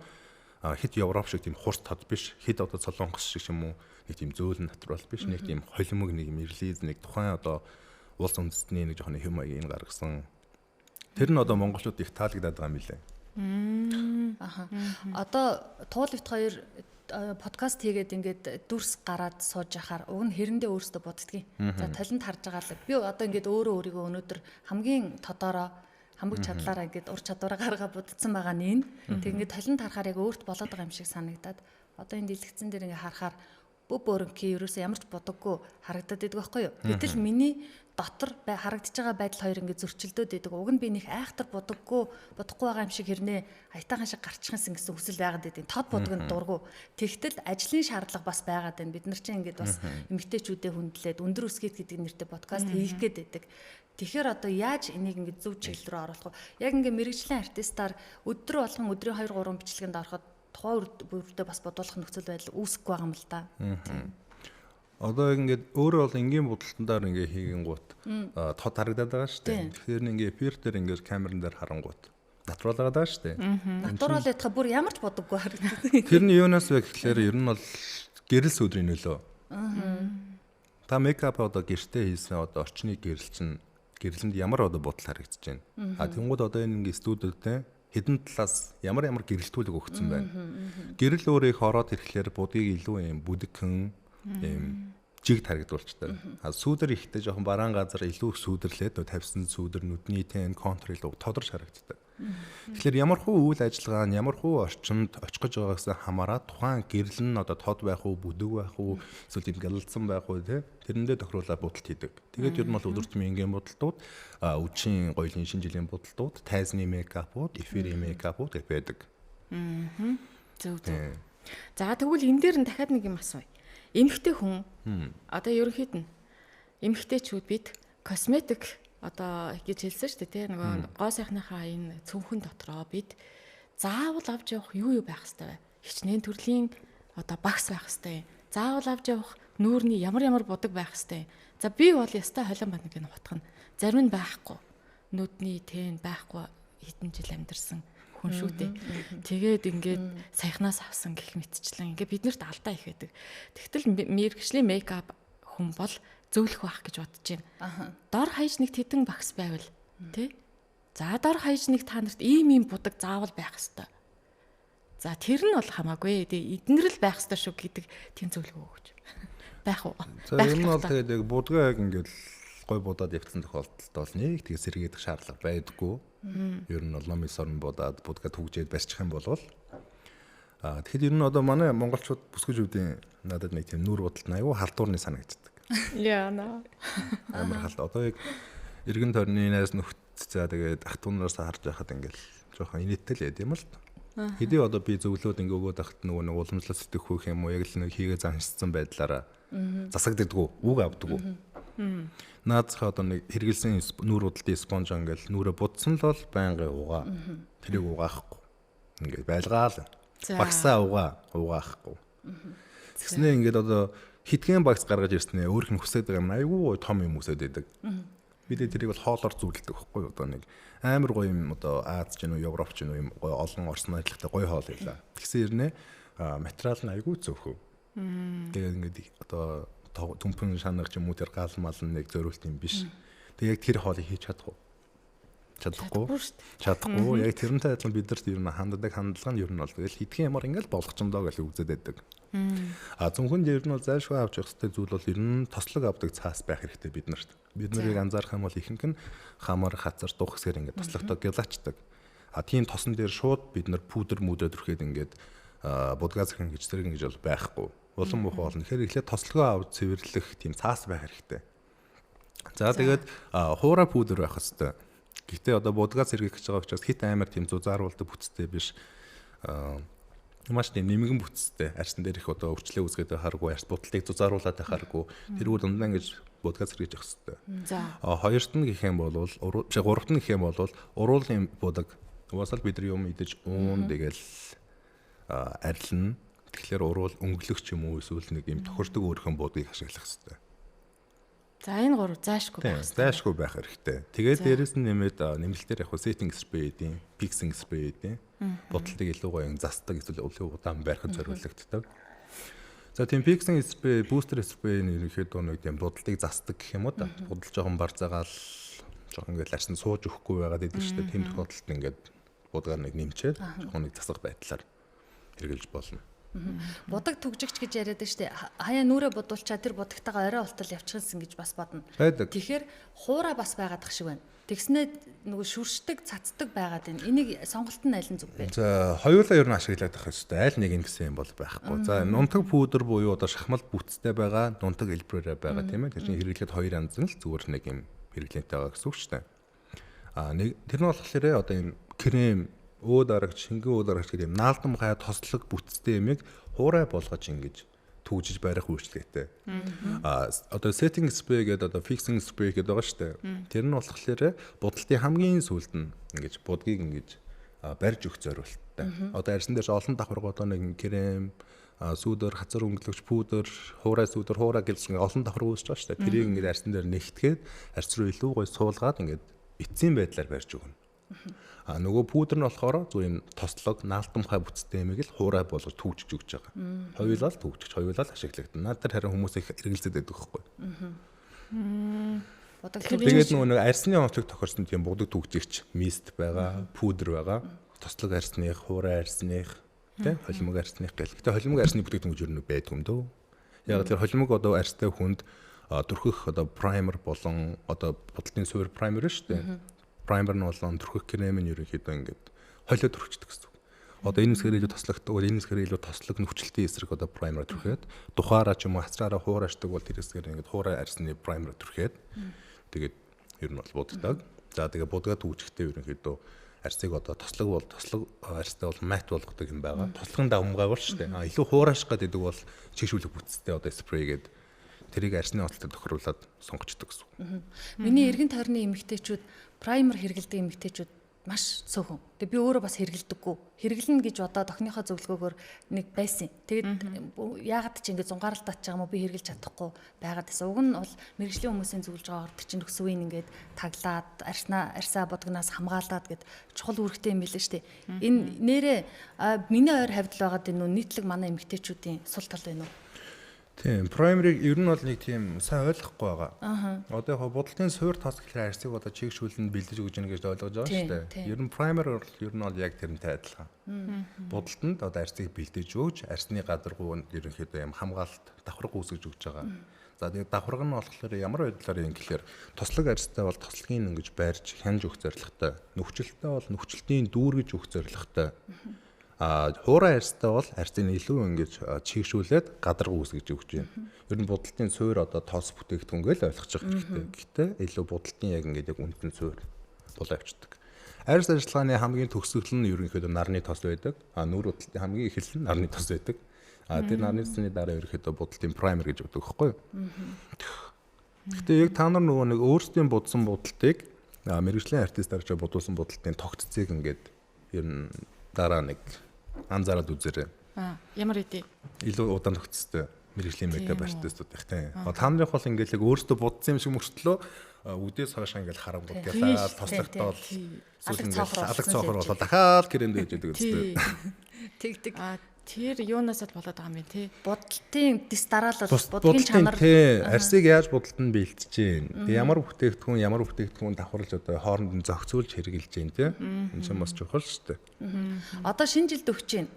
хэд Европ шиг тийм хурц тод биш, хэд одоо Солонгос шиг юм уу нэг тийм зөөлөн натурал биш, нэг тийм холимог нэг юм релиз нэг тухайн одоо улс үндэстний нэг жоохон хэв маягийг гаргасан. Тэр нь одоо монголчууд их таалагдаад байгаа юм билээ. Аха. Одоо Туул бит хоёр подкаст хийгээд ингээд дүрс гараад сууж яхаар уг нь хэрэндээ өөрсдөө боддгийн. За талент харж байгаа л би одоо ингээд өөрөө өөрийгөө өнөөдөр хамгийн тодороо хамаг чадлаараа ингээд ур чадвараа гаргаа бодсон байгаа нь энэ. Тэг ингээд талент харахаар яг өөрт болоод байгаа юм шиг санагдаад одоо энэ дэлгэцэн дээр ингээд харахаар бүх бөөрөнхий ерөөсөө ямар ч бодоггүй харагдаад идэг байхгүй юу. Гэтэл миний дотор харагдаж байгаа байдал хоёр ингээд зөрчилдөд идэг. Уг нь би нэг айхтар бодоггүй бодохгүй байгаа юм шиг хэрнээ аятайхан шиг гарчихсан гэсэн хүсэл байгаад идэг. Тод бодог нь дургу. Тэгтэл ажлын шаардлага бас байгаад байна. Бид нар чинь ингээд бас эмэгтэйчүүдээ хүндлээд өндөр өсгийт гэдэг нэртэй подкаст хийх гээд идэг. Тэгэхээр одоо яаж энийг ингээд зөв чиглэл рүү оруулах вэ? Яг ингээд мэрэгжлийн артистаар өдөр болгон өдрийн 2 3 бичлэгэнд ороход тухайн бүрдээ бас бодуулах нөхцөл байдал үүсэхгүй байгаа юм л да. Одоо ингээд өөрөө бол энгийн будалтандаар ингээд хийгэнгуут тод харагдаад байгаа шүү дээ. Тэгэхээр ингээд эфир дээр ингээд камеран дээр харангуут натурал байгаа шүү дээ. Натурал ятха бүр ямар ч бодоггүй харагддаг. Тэр нь юунаас вэ гэхлээр ер нь бол гэрэл сүдрийн нөлөө. Та мейкап одоо гэртээ хийсэн одоо орчны гэрэл чинь Гэрлэнд ямар одоо бодол харагдаж байна. А тэнгууд одоо энэ ингээ студиуд хэдэн талаас ямар ямар гэрэлтүүлэг өгсөн байна. Гэрэл өөр их ороод ирэхлээр будгийг илүү юм бүдэгхэн юм жигд харагдуулчдаг. А сүүдэр ихтэй жоохон бараан газар илүү их сүүдэрлээд тавьсан сүүдэр нүдний тэн контр илүү тодорч харагддаг. Тэгэхээр ямар хуу үйл ажиллагаа нь ямар хуу орчинд очих гэж байгаагаас хамаарат тухайн гэрэл нь одоо тод байх уу, бүдэг байх уу, эсвэл юм гэлэлцэн байх уу те тэрэндээ тохируулаад будалт хийдэг. Тэгээд ер нь бол өдөр тутмын энгийн будалтууд, үдшийн гоёлын шинэ жилийн будалтууд, тайзны мейкапууд, эфирийн мейкапууд гэх байдаг. Зөв зөв. За тэгвэл энэ дээр нь дахиад нэг юм асууя. Эмэгтэй хүн одоо ерөнхийд нь эмэгтэйчүүд бид косметик одоо гэж хэлсэн шүү дээ тий нөгөө гоо сайхныхаа энэ цүнхэн дотроо бид заавал авч явах юу юу байх хэвээр вэ? Хичнээн төрлийн одоо багс байх хэвээр. Заавал авч явах нүүрний ямар ямар будаг байх хэвээр. За би бол ястай холион банд гэх нутгана. Зарим нь байхгүй. Нүдний тэн байхгүй хэдэн жил амьдарсан хүн шүү дээ. Тэгээд ингээд саяхнаас авсан гэх мэтчлэн ингээд биднэрт алдаа их байдаг. Тэгтэл мэргэжлийн мейкап хүн бол зөвлөх байх гэж бодож байна. Дор хаяж нэг тэдэн багс байвал тий. За дор хаяж нэг та нарт ийм ийм будаг заавал байх хэвээр. За тэр нь бол хамаагүй. Тэгээ эднэр л байх хэвээр шүү гэдэг тийм зөвлөгөө өгч. Байх уу? За ер нь бол тэгээд яг будгаа яг ингээд гой будаад явцсан тохиолдолд бол нэг тэгээ сэргээдэх шаардлага байдаггүй. Ер нь бол номын сорн будаад будгаа түгжээд барьчих юм бол тэгэхээр ер нь одоо манай монголчууд бүсгүйчүүдийн надад нэг тийм нүүр будалт айгүй халдварны санагддаг. Яна. Амар халд. Одоо яг эргэн тойрны найз нөхд за тэгээд ах дүүнээс харж байхад ингээл жоохон инээдтэй л байд юм л. Хэдий одоо би зөвлөөд ингээ өгөөд байхад нөгөө нэг уламжлал сэтгэх хөөх юм уу яг л нэг хийгээ заншсан байдлаараа засагддаггүй, үг авдаггүй. Наазах одоо нэг хэрэгэлсэн нүүр будалтын спонж ингээл нүрэ будсан л бол байнгын угаа. Тэрийг угаахгүй. Ингээд байлгаал. Багсаа угаахгүй. Тэгснээ ингээд одоо хитгэн багс гаргаж ирснээ өөрөх нь хүсээд байгаа юм айгүй том юм үсээд байдаг. Бид тэрийг бол хоолоор зүудэлдэг байхгүй юу? Одоо нэг амар гоё юм одоо Аз ч юм уу Европ ч юм уу юм гоё олон орсон ажиллагатай гоё хоол байлаа. Тэгсэн ирнэ материал нь айгүй цөөхөв. Тэгээд ингээд одоо түмпэн шанаг ч юм уу тэр гал мал нэг зориулт юм биш. Тэгээд яг тэр хоолыг хийж чадах уу? Чадахгүй. Яг тэрнтэй адилхан бидэрт ер нь ханддаг хандлага нь ер нь бол тэгэл хитгэн ямар ингээл болгочмдоо гэж үзээд байдаг. А зөвхөн ер нь бол зайлшгүй авч явах хэрэгтэй зүйл бол ер нь тослог авдаг цаас байх хэрэгтэй бид нарт. Бид нарыг анзаарах юм бол ихэнх нь хамар, хацар, дух хэсгээр ингээд тослогтой гялаачдаг. А тийм тосон дээр шууд бид нар пудр мүдрээ түрхэд ингээд будгаа захин гэж зэрэг ингэж бол байхгүй. Улам муухай болно. Тэгэхээр эхлээд тослогоо авч цэвэрлэх тийм цаас байх хэрэгтэй. За тэгээд хуурай пудр байх хэрэгтэй. Гэхдээ одоо будгаа сэргийх гэж байгаа учраас хит амар тийм зузааруулдаг бүтцтэй биш. Маш тийм нэмгэн бүтцтэй. Арьсан дээр их одоо өвчлөө үүсгээд байхааргүй, арьс будалтыг зузааруулад байхааргүй. Тэрүүр дундаа ингэж будгаа сэргийж явах хэрэгтэй. За. Хоёрт нь гэх юм бол гуравт нь гэх юм бол уруулын будаг. Угаасаа л бид нар юм идэж уун тэгэл арилна. Тэгэхээр уруул өнгөлөх ч юм уу эсвэл нэг юм тохирдог өөрхөн будгийг ашиглах хэрэгтэй. За энэ гурав зайшгүй байх хэрэгтэй. Зайшгүй байх хэрэгтэй. Тэгээд дээрэс нь нэмээд нэмэлтээр яг setting spray гэдэг, fixing spray гэдэг. Будалтыг илүү гоё застдаг эсвэл илүү удаан байрахад зориулагддаг. За тийм fixing spray, booster spray нь ерөнхийдөө нэг тийм будалтыг застдаг гэх юм уу да. Будал жоохон барзаагаал жоохон ингээд арьсан сууж өгөхгүй байгаад идэг шүү дээ. Тийм тохиолдолд ингээд будгаар нэг нэмчээд жоохон нэг засах байдлаар хэрэгжилж болно. Будаг түгжигч гэж яриад штэ. Хаяа нүрэ будуулчаа тэр будагтайгаа орой болтол явчихсан гэж бас бодно. Тэгэхээр хуура бас байгаад ах шиг байна. Тэгснээ нөгөө шүршдэг, цацдаг байгаад байна. Энийг сонголт нь аль нь зүг вэ? За хоёулаа ер нь ашиглаад байх ёстой. Аль нэг юм гэсэн юм бол байхгүй. За нунтаг пудр буюу одоо шахмал бүтцтэй байгаа, нунтаг элбрээрээ байгаа тийм ээ. Тэр чинь хэрэглэхэд хоёр янз нь л зүгээр нэг юм хэрэглэнтэй байгаа гэсэн үг шүү дээ. А нэг тэр нь болохоор одоо юм крем өө дарагч, шингэн өө дарагч гэдэг юм наалдамхай тослог бүтцтэй юмыг хуурай болгож ингэж түгжиж барих үйлчлэгээтэй. А одоо setting spray гэдэг одоо fixing spray гэдэг байгаа шүү дээ. Тэр нь болохоор будалтын хамгийн сүүлд нь ингэж будгийг ингэж барьж өгөх зориулттай. Одоо арьсан дээр олон давхарга одоо нэг крем, сүүдэр, хацар өнгөлөгч, пудр, хуурай сүүдэр, хуурай гэж олон давхарга үүсэж байгаа шүү дээ. Тэрийг ингэж арьсан дээр нэгтгээд арьс руу илүү гоё суулгаад ингэж эцсийн байдлаар барьж өгнө. А нөгөө пудр нь болохоор зүгээр юм тослог, наалтамхай бүтцтэй юмыг л хуурай болгож түгжиж өгч байгаа. Хоёулаа л түгжиж, хоёулаа л ашиглагдана. Наад тэр харин хүмүүс их эргэлзээд байдаг байхгүй. Будаг. Тэгээд нөгөө нэг арьсны онцлог тохирсон тийм будаг түгжигч мист байгаа, пудр байгаа. Тослог арьсных, хуурай арьсных, тий, холимог арьсных гэл. Гэтэ холимог арьсны бүтээгдэхүүн гэж ер нь байдгүй юм дөө. Яг тэр холимог одоо арьстай хүнд түрхэх одоо праймер болон одоо будалтын суурь праймер шүү дээ. Праймер нь болон түрхэх крем нь ерөнхийдөө ингээд холио түрхчихдэг гэсэн. Одоо энэ хэсгээр илүү тослогддог, энэ хэсгээр илүү тослог нөхцөлтийн эсрэг одоо праймер түрхээд, тухаараа ч юм уу хацраараа хуурашдаг бол тэр хэсгээр ингээд хуурай арьсны праймер түрхээд тэгээд ер нь бол будагдаг. За тэгээд будгаа түүжихтэй ерөнхийдөө арьсыг одоо тослог бол тослог арьстай бол мат болгодог юм байгаа. Тослогын давмгай бол шүү дээ. А илүү хуураших гэдэг бол чигшүүлэх бүтцтэй одоо спрей гээд тэрийг арьсны онцлог тохируулаад сонгочдөг гэсэн. Миний эргэн тойрны эмэгтэйчүүд праймер хэрэглэдэг эмэгтэйчүүд маш цөөхөн. Тэгээ би өөрөө бас хэрэглэдэггүй. Хэрэглэнэ гэж бодоод охиныхоо зөвлөгөөгөөр нэг байсан. Тэгээд яагаад ч ингэ зунгаарлалтаач байгаа юм уу би хэрэглэж чадахгүй байгаад байсан. Уг нь бол мэрэгжлийн хүмүүсийн зөвлөж байгаагаар тэр чинь нөхсвийн ингээд таглаад арьсаа будагнаас хамгаалаад гэд чухал үүрэгтэй юм билээ шүү дээ. Энэ нэрээ миний ойр хавьд л байгаад энэ нийтлэг манай эмэгтэйчүүдийн сул тал байна уу? Тийм, праймерыг ер нь бол нэг тийм сайн ойлгохгүй байгаа. Одоо яг будалтын суур тос гэхэлэр арьсыг одоо чигшүүлэн бэлдэж өгч гэнэ гэж ойлгож байгаа шүү дээ. Ер нь праймер бол ер нь бол яг тэрнтэй адилхан. Будалтанд одоо арьсыг бэлдэж өгч, арьсны гадаргуу ерөнхийдөө юм хамгаалалт давхарга үүсгэж өгч байгаа. За тэгээд давхарга нь болохоор ямар байдлаар юм гэхэлэр тослог арьстай бол тослогийн ингэж байрч хянж өгөх зорилготой. Нөхцөлтэй бол нөхцөлтийн дүүргэж өгөх зорилготой. А хуурай арьстай бол арьсыг илүү ингэж чигшүүлээд гадаргуу үүсгэж өгч байна. Ер нь будалтын суур одоо тос бүтээгдэхүүн гэж ойлгочих хэрэгтэй. Гэхдээ илүү будалтын яг ингэж яг үнэтэй суур болоо явчихдаг. Арьс ажиллагааны хамгийн төгсгөл нь ерөнхийдөө нарны тос байдаг. А нүүр будалтын хамгийн эхлэл нь нарны тос байдаг. А тэр нарны тосны дараа ерөнхийдөө будалтын праймер гэж өгдөг байхгүй юу? Гэхдээ яг та нар нөгөө нэг өөрсдийн будсан будалтыг мэрэгжлийн артист дарж будуулсан будалтын тогтцыг ингээд ер нь дараа нэг анзаараад үзээрэй. Аа, ямар идэв? Илүү удаан тогтцтой мэрэгжлийн мейкап артистууд их тийм. Та нарын бол ингээл яг өөрсдөө будсан юм шиг мөртлөө үдээс хойш ингээл харангууд гялаад тослогдоол эсвэл ингээл алаг цоохор болоод дахиад кремд байж байдаг үстэй. Тэгдэг. Аа, тэр юунаас л болоод байгаа юм бэ те? Будалтын дис дараалал, будгийн чанар. Тий, арьсыг яаж будалд нь бэлтэж гин. Тэг ямар бүтээгдэхүүн давхарлаж одоо хооронд нь зохицуулж хэрэглэж гин те. Энэ чинь бас чухал шүү дээ. Одоо шинэ жилд өгч гин.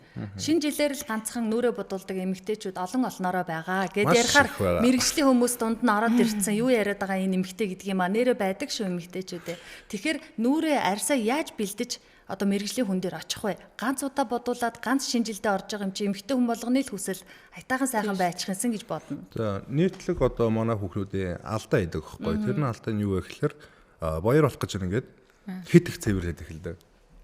Шинэ жилээр л ганцхан нүрээ будуулдаг эмэгтэйчүүд олон олноороо байгаа гэд ярихаар мэрэгжлийн хүмүүс дунд нь ороод ирсэн. Юу яриад байгаа энэ эмэгтэй гэдэг юм а нэрээ байдаг шүү эмэгтэйчүүдээ. Тэгэхээр нүрээ арьсаа яаж бэлдэж одоо мэрэгжлийн хүн дээр очих вэ? Ганц удаа бодуулаад ганц шинэ жилдээ орж байгаа юм чи эмэгтэй хүн болгоны л хүсэл аятайхан сайхан байчихсан гэж бодно. За нийтлэг одоо манай хүүхнүүдийн алдаа идэг байхгүй. Тэр нь алдаа нь юу вэ гэхээр баяр болох гэж ингээд хит их цэвэрлээд эхэлдэг.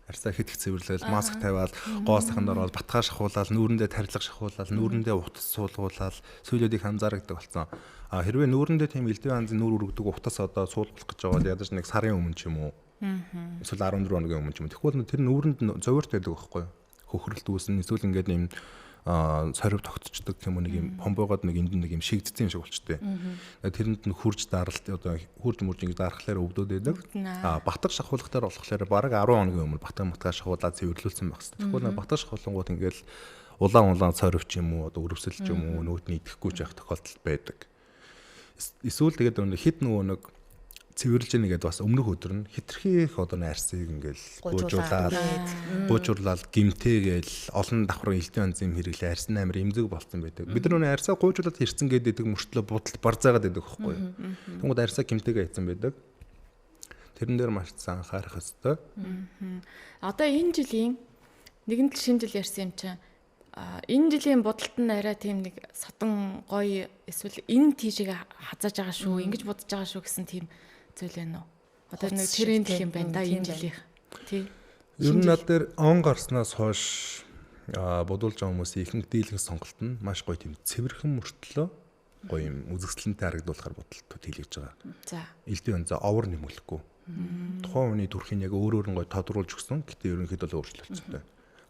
Арьсаа хит их цэвэрлээл, маск тавиал, гоо сайхан ороод батгаа шахуулаад, нүүрэндээ тарилга шахуулаад, нүүрэндээ утас суулгуулаад, сүүлүүдийг анзаардаг болсон. А хэрвээ нүүрэндээ тийм элдвийн янзын нүүр өргөдөг утас одоо суулгах гэж байгаа бол ядаж нэг сарын өмнө ч юм уу эсвэл 14 хоногийн өмнө ч юм. Тэгвэл тэр нүүрэнд зовирт байдаг байхгүй юу? Хөхрөлт үүснэ. Эсвэл ингээд юм сорив тогтцдог юм уу нэг юм помбогоод нэг энд нэг юм шигдсэн юм шиг болчтой. Тэрэнд нь хурж даралт одоо хурж мурж ингэж дарахлаар өвдөд байдаг. А батг шахуулах дээр болохоор бараг 10 хоногийн өмнө батг матгаа шахуулаад цэвэрлүүлсэн байх хэрэгтэй. Тэгвэл батг шахуулангууд ингээд улаан улаан сорив ч юм уу одоо өрөвсөл ч юм уу нүүдний идэхгүй ч явах тохиолдол байдаг. Эсвэл тэгээд хэд нөгөө нэг цэвэрлж яах гээд бас өмнөх өдөр нь хитрхи их одоо арьсыг ингээл гуйжуулаад гимтэйгээл олон давхрын элдвийн янзын хэрэглээ арьс нь амар эмзэг болцсон байдаг. Бид нар нөө арьсаа гуйжуулаад ирсэн гэдэг мөртлөө будалд барзаагаад байдаг байхгүй юу. Тэнгүүд арьсаа гимтэйгээ хийцэн байдаг. Тэрэн дээр маш сайн анхаарах ёстой. Одоо энэ жилийн нэгэн л шинэ жил ярьсан юм чинь энэ жилийн будалт нь арай тийм нэг содон гоё эсвэл энэ тийшээ хазааж байгаа шүү, ингэж будаж байгаа шүү гэсэн тийм зүйл байна уу? Одоо нэг тренд гэх юм байна да энэ жилийнх. Тий. Ер нь над дээр он гарснаас хойш бодуулж байгаа хүмүүсийн ихэнх дийлэнх сонголт нь маш гоё тийм цэвэрхэн мөртлөө гоё юм үзэсгэлэнтэй харагдуулахар бодолтууд хийлгэж байгаа. За. Элдвийн янзаа овор нэмэлэхгүй. Тухайн хүний төрхийн яг өөрөөр нь гоё тодруулж өгсөн. Гэтэ ерөнхийдөө л өөрчлөлттэй.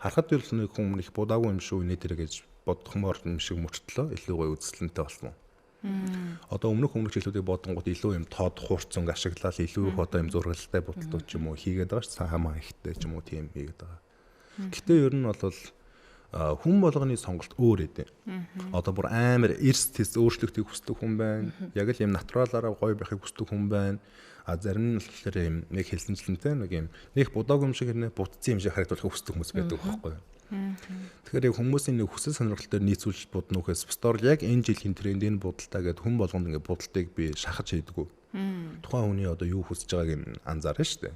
Харахад л нэг хүн их будаагүй юм шүү нэ тэр гэж бодохмоор юм шиг мөртлөө илүү гоё үзэсгэлэнтэй болсон. Одоо өмнөх жилүүдийг бодонгууд илүү юм тод хуурцанг ашиглал илүү их одоо юм зургалтай будалтууд ч юм уу хийгээд байгаа ш хамаа ихтэй ч юм уу тийм хийгээд байгаа. Гэтэ ер нь бол Хүн болгоны сонголт өөр эдээ. Одоо бүр амар эрс тэс өөрчлөлтийг хүсдэг хүн байна. Яг л юм натуралаараа гоё байхыг хүсдэг хүн байна. А зарим нь болохоор юм нэг хэлсэнчлэнтэй нэг юм нэг будаагүй юм шиг хэрнээ будцсан юм шиг харагдуулахыг хүсдэг хүмүүс байдаг байхгүй юу? Тэгэхээр яг хүмүүсийн нэг хүсэл сонирхол дээр нийцүүлж будна үхээс бусдаар яг энэ жилийн тренд энэ будалтай гэдээ хүн болгонд ингээ будалтыг би шахаж хийдэггүй. Тухайн хүний одоо юу хүсэж байгааг нь анзаарна шүү дээ.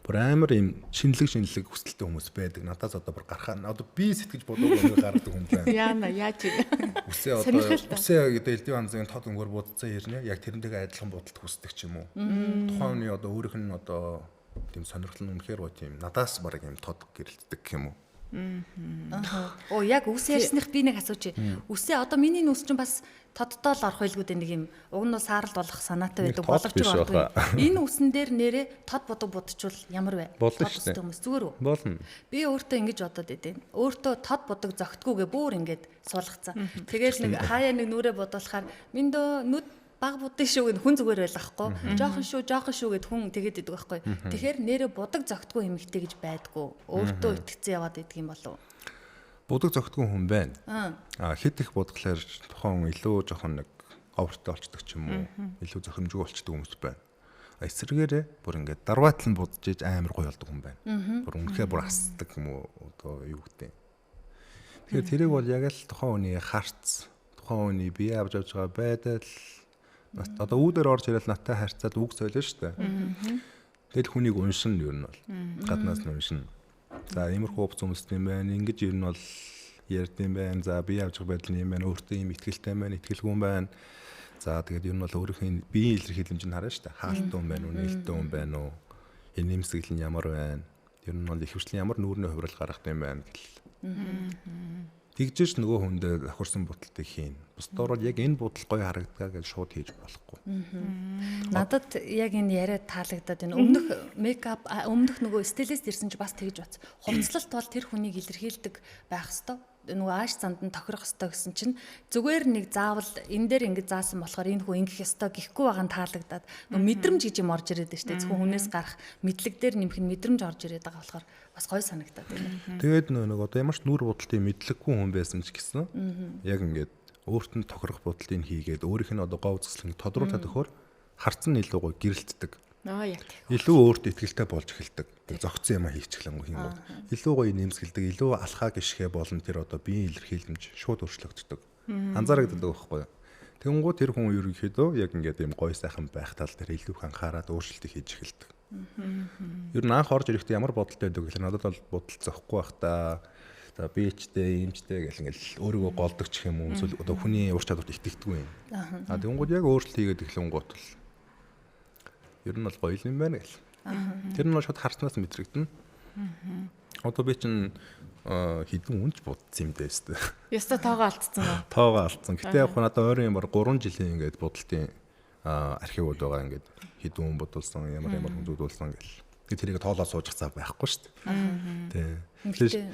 Бүр амар юм шинэлэг хүсэлтэй хүмүүс байдаг. Надаас одоо бүр гарахаа одоо би сэтгэж бодоогүй юм гаргадаг хүн байна. Яана яаж юм. Үсээ одоо үсээ гэдэг элдв анзын тод өнгөөр будцсан ирнэ. Яг тэрнтэйгээ адилхан будалт хүсдэг ч юм уу. Тухайн хүний одоо өөрийнх нь одоо тийм сонирхол нь үнэхээр гоё тийм надаас бараг юм тод гэрэлтдэг гэх юм уу. Оо яг үс ярьсных би нэг асууч. Үсээ одоо миний нүс чинь бас тодтоо л орох байлгүй дээ нэг юм. Уг нь сааралд болох санаатай байдаг боловч ордог. Энэ үсэн дээр нэрээ тод будаг будчвал ямар вэ? Тод үстэй хүмүүс зүгээр үү? Болно. Би өөртөө ингэж бодоод идэв. Өөртөө тод будаг зөгтгүүгээ бүр ингэж суулгацсан. Тэгээл нэг хаяа нэг нүрээ бодуулахаар минь дөө нүд баг будын шүү гэд хүн зүгээр байлгахгүй. Жохон шүү, жохон шүү гэд хүн тэгээд идэг байхгүй. Тэгэхээр нэрээ будаг зөгтгүү эмэгтэй гэж байдгүй. Өөртөө итгэцэн яваад идэг юм болов уу? Будаг зөгтгүү хүн байна. Аа хэд их будглаар тухайн хүн илүү жохон нэг оврттой болчдөг ч юм уу. Илүү зохимжгүй болчдөг хүмүүс байна. А эсрэгээрээ бүр ингээд дарваатал нь будж иж амар гоё болдог хүн байна. Бүр үнэхээр бүр асдаг юм уу одоо юу гэдэг. Тэгэхээр тэрийг бол яг л тухайн хүний харц, тухайн хүний бие авч явж байгаа байдал одоо үүдээр орж ирэл надтай харьцаад үг сойлно шүү дээ. Тэгэл хүнийг уншина ер нь бол. Гаднаас нь уншина. За иймэрхүү хувц өмсдөг юм байна. Ингэж ер нь бол ярьд юм байна. За бие авч байгаа байдал нь юм байна. Өөртөө ийм итгэлтэй юм байна, итгэлгүй юм байна. За тэгээд ер нь бол өөрийнх нь биеийн илэрхийлэмж нь харна шүү дээ. Хаалттай юм байна уу, нээлттэй юм байна уу? Энэ нэмсэглэл нь ямар байна? Ер нь бол ихэвчлэн ямар нүүрний хувирал гаргах юм байна гэл. Тэгжээж нөгөө хүндээ тохирсон будалтыг хийн. Бусдаар бол яг энэ будал гоё харагдгаа гэж шууд хийж болохгүй. Надад яг энэ яриа таалагдаад байна. Өмнөх мейкап, өмнөх нөгөө стилист ирсэн чи бас тэгж бац. Хувцлалт бол тэр хүнийг илэрхийлдэг байх ёстой. Нөгөө ааш занд нь тохирох ёстой гэсэн чинь зүгээр нэг заавал энэ дээр ингэж заасан болохоор энэ хүн ингэх ёстой гэхгүй байгаа нь таалагдаад нөгөө мэдрэмж гэж юм орж ирээд байна шүү дээ. Зөвхөн хүнээс гарах мэдлэг дээр нэмэх нь мэдрэмж орж ирээд байгаа болохоор бас гоё санагдаад байна. Тэгээд нэг одоо ямар ч нүүр будалтын мэдлэггүй хүн байсан ч гэсэн яг ингээд өөрт нь тохирох будалтыг хийгээд өөрийнх нь одоо гоо үзэсгэлэнг тодруулаад өгөхөөр харц нь илүү гоё гэрэлтдэг. Илүү өөртөө итгэлтэй болж эхэлдэг. Зөгцсөн юм хийчихлэнгүү хийнгүүт. Илүү гоё нэмсгэлдэг, илүү алхаа гიშгэ болон тэр одоо биеийн илэрхийлэмж шууд өөрчлөгддөг. Анзаарагддаг байхгүй юу? Тэнгүү тэр хүн ерөнхийдөө яг ингээд юм гоё сайхан байх тал дээр илүү их анхаарад өөрчлөлт хийж эхэлдэг. Ер нь анх орж ирэхдээ ямар бодолтой байдаг гэхээр надад бол бодол зөхгүй бах та. За би чтэй, иймчтэй гэл ингээл өөрийгөө голдог ч юм уу эсвэл одоо хүний ур чадварт итгэдэггүй юм. А тэнгууд яг өөрчлөлт хийгээд эхлэнгуут л ер нь бол гоё юм байна гэл. Тэр нь бол шууд харснаас мэдрэгдэнэ. Одоо би чинь хэдэн үнч будсан юм дээ өстө. Ёстой тоогоо алдсан уу? Тоогоо алдсан. Гэтэ яг надад ойрын юм бар 3 жилийн ингээд будалтын архивууд байгаа ингээд хэдэн хүн будулсан, ямар ямар хүн зүдүүлсэн гэл. Тэгээ тэрийг тоолоо суучих цаа байхгүй шүү дээ. Тэ.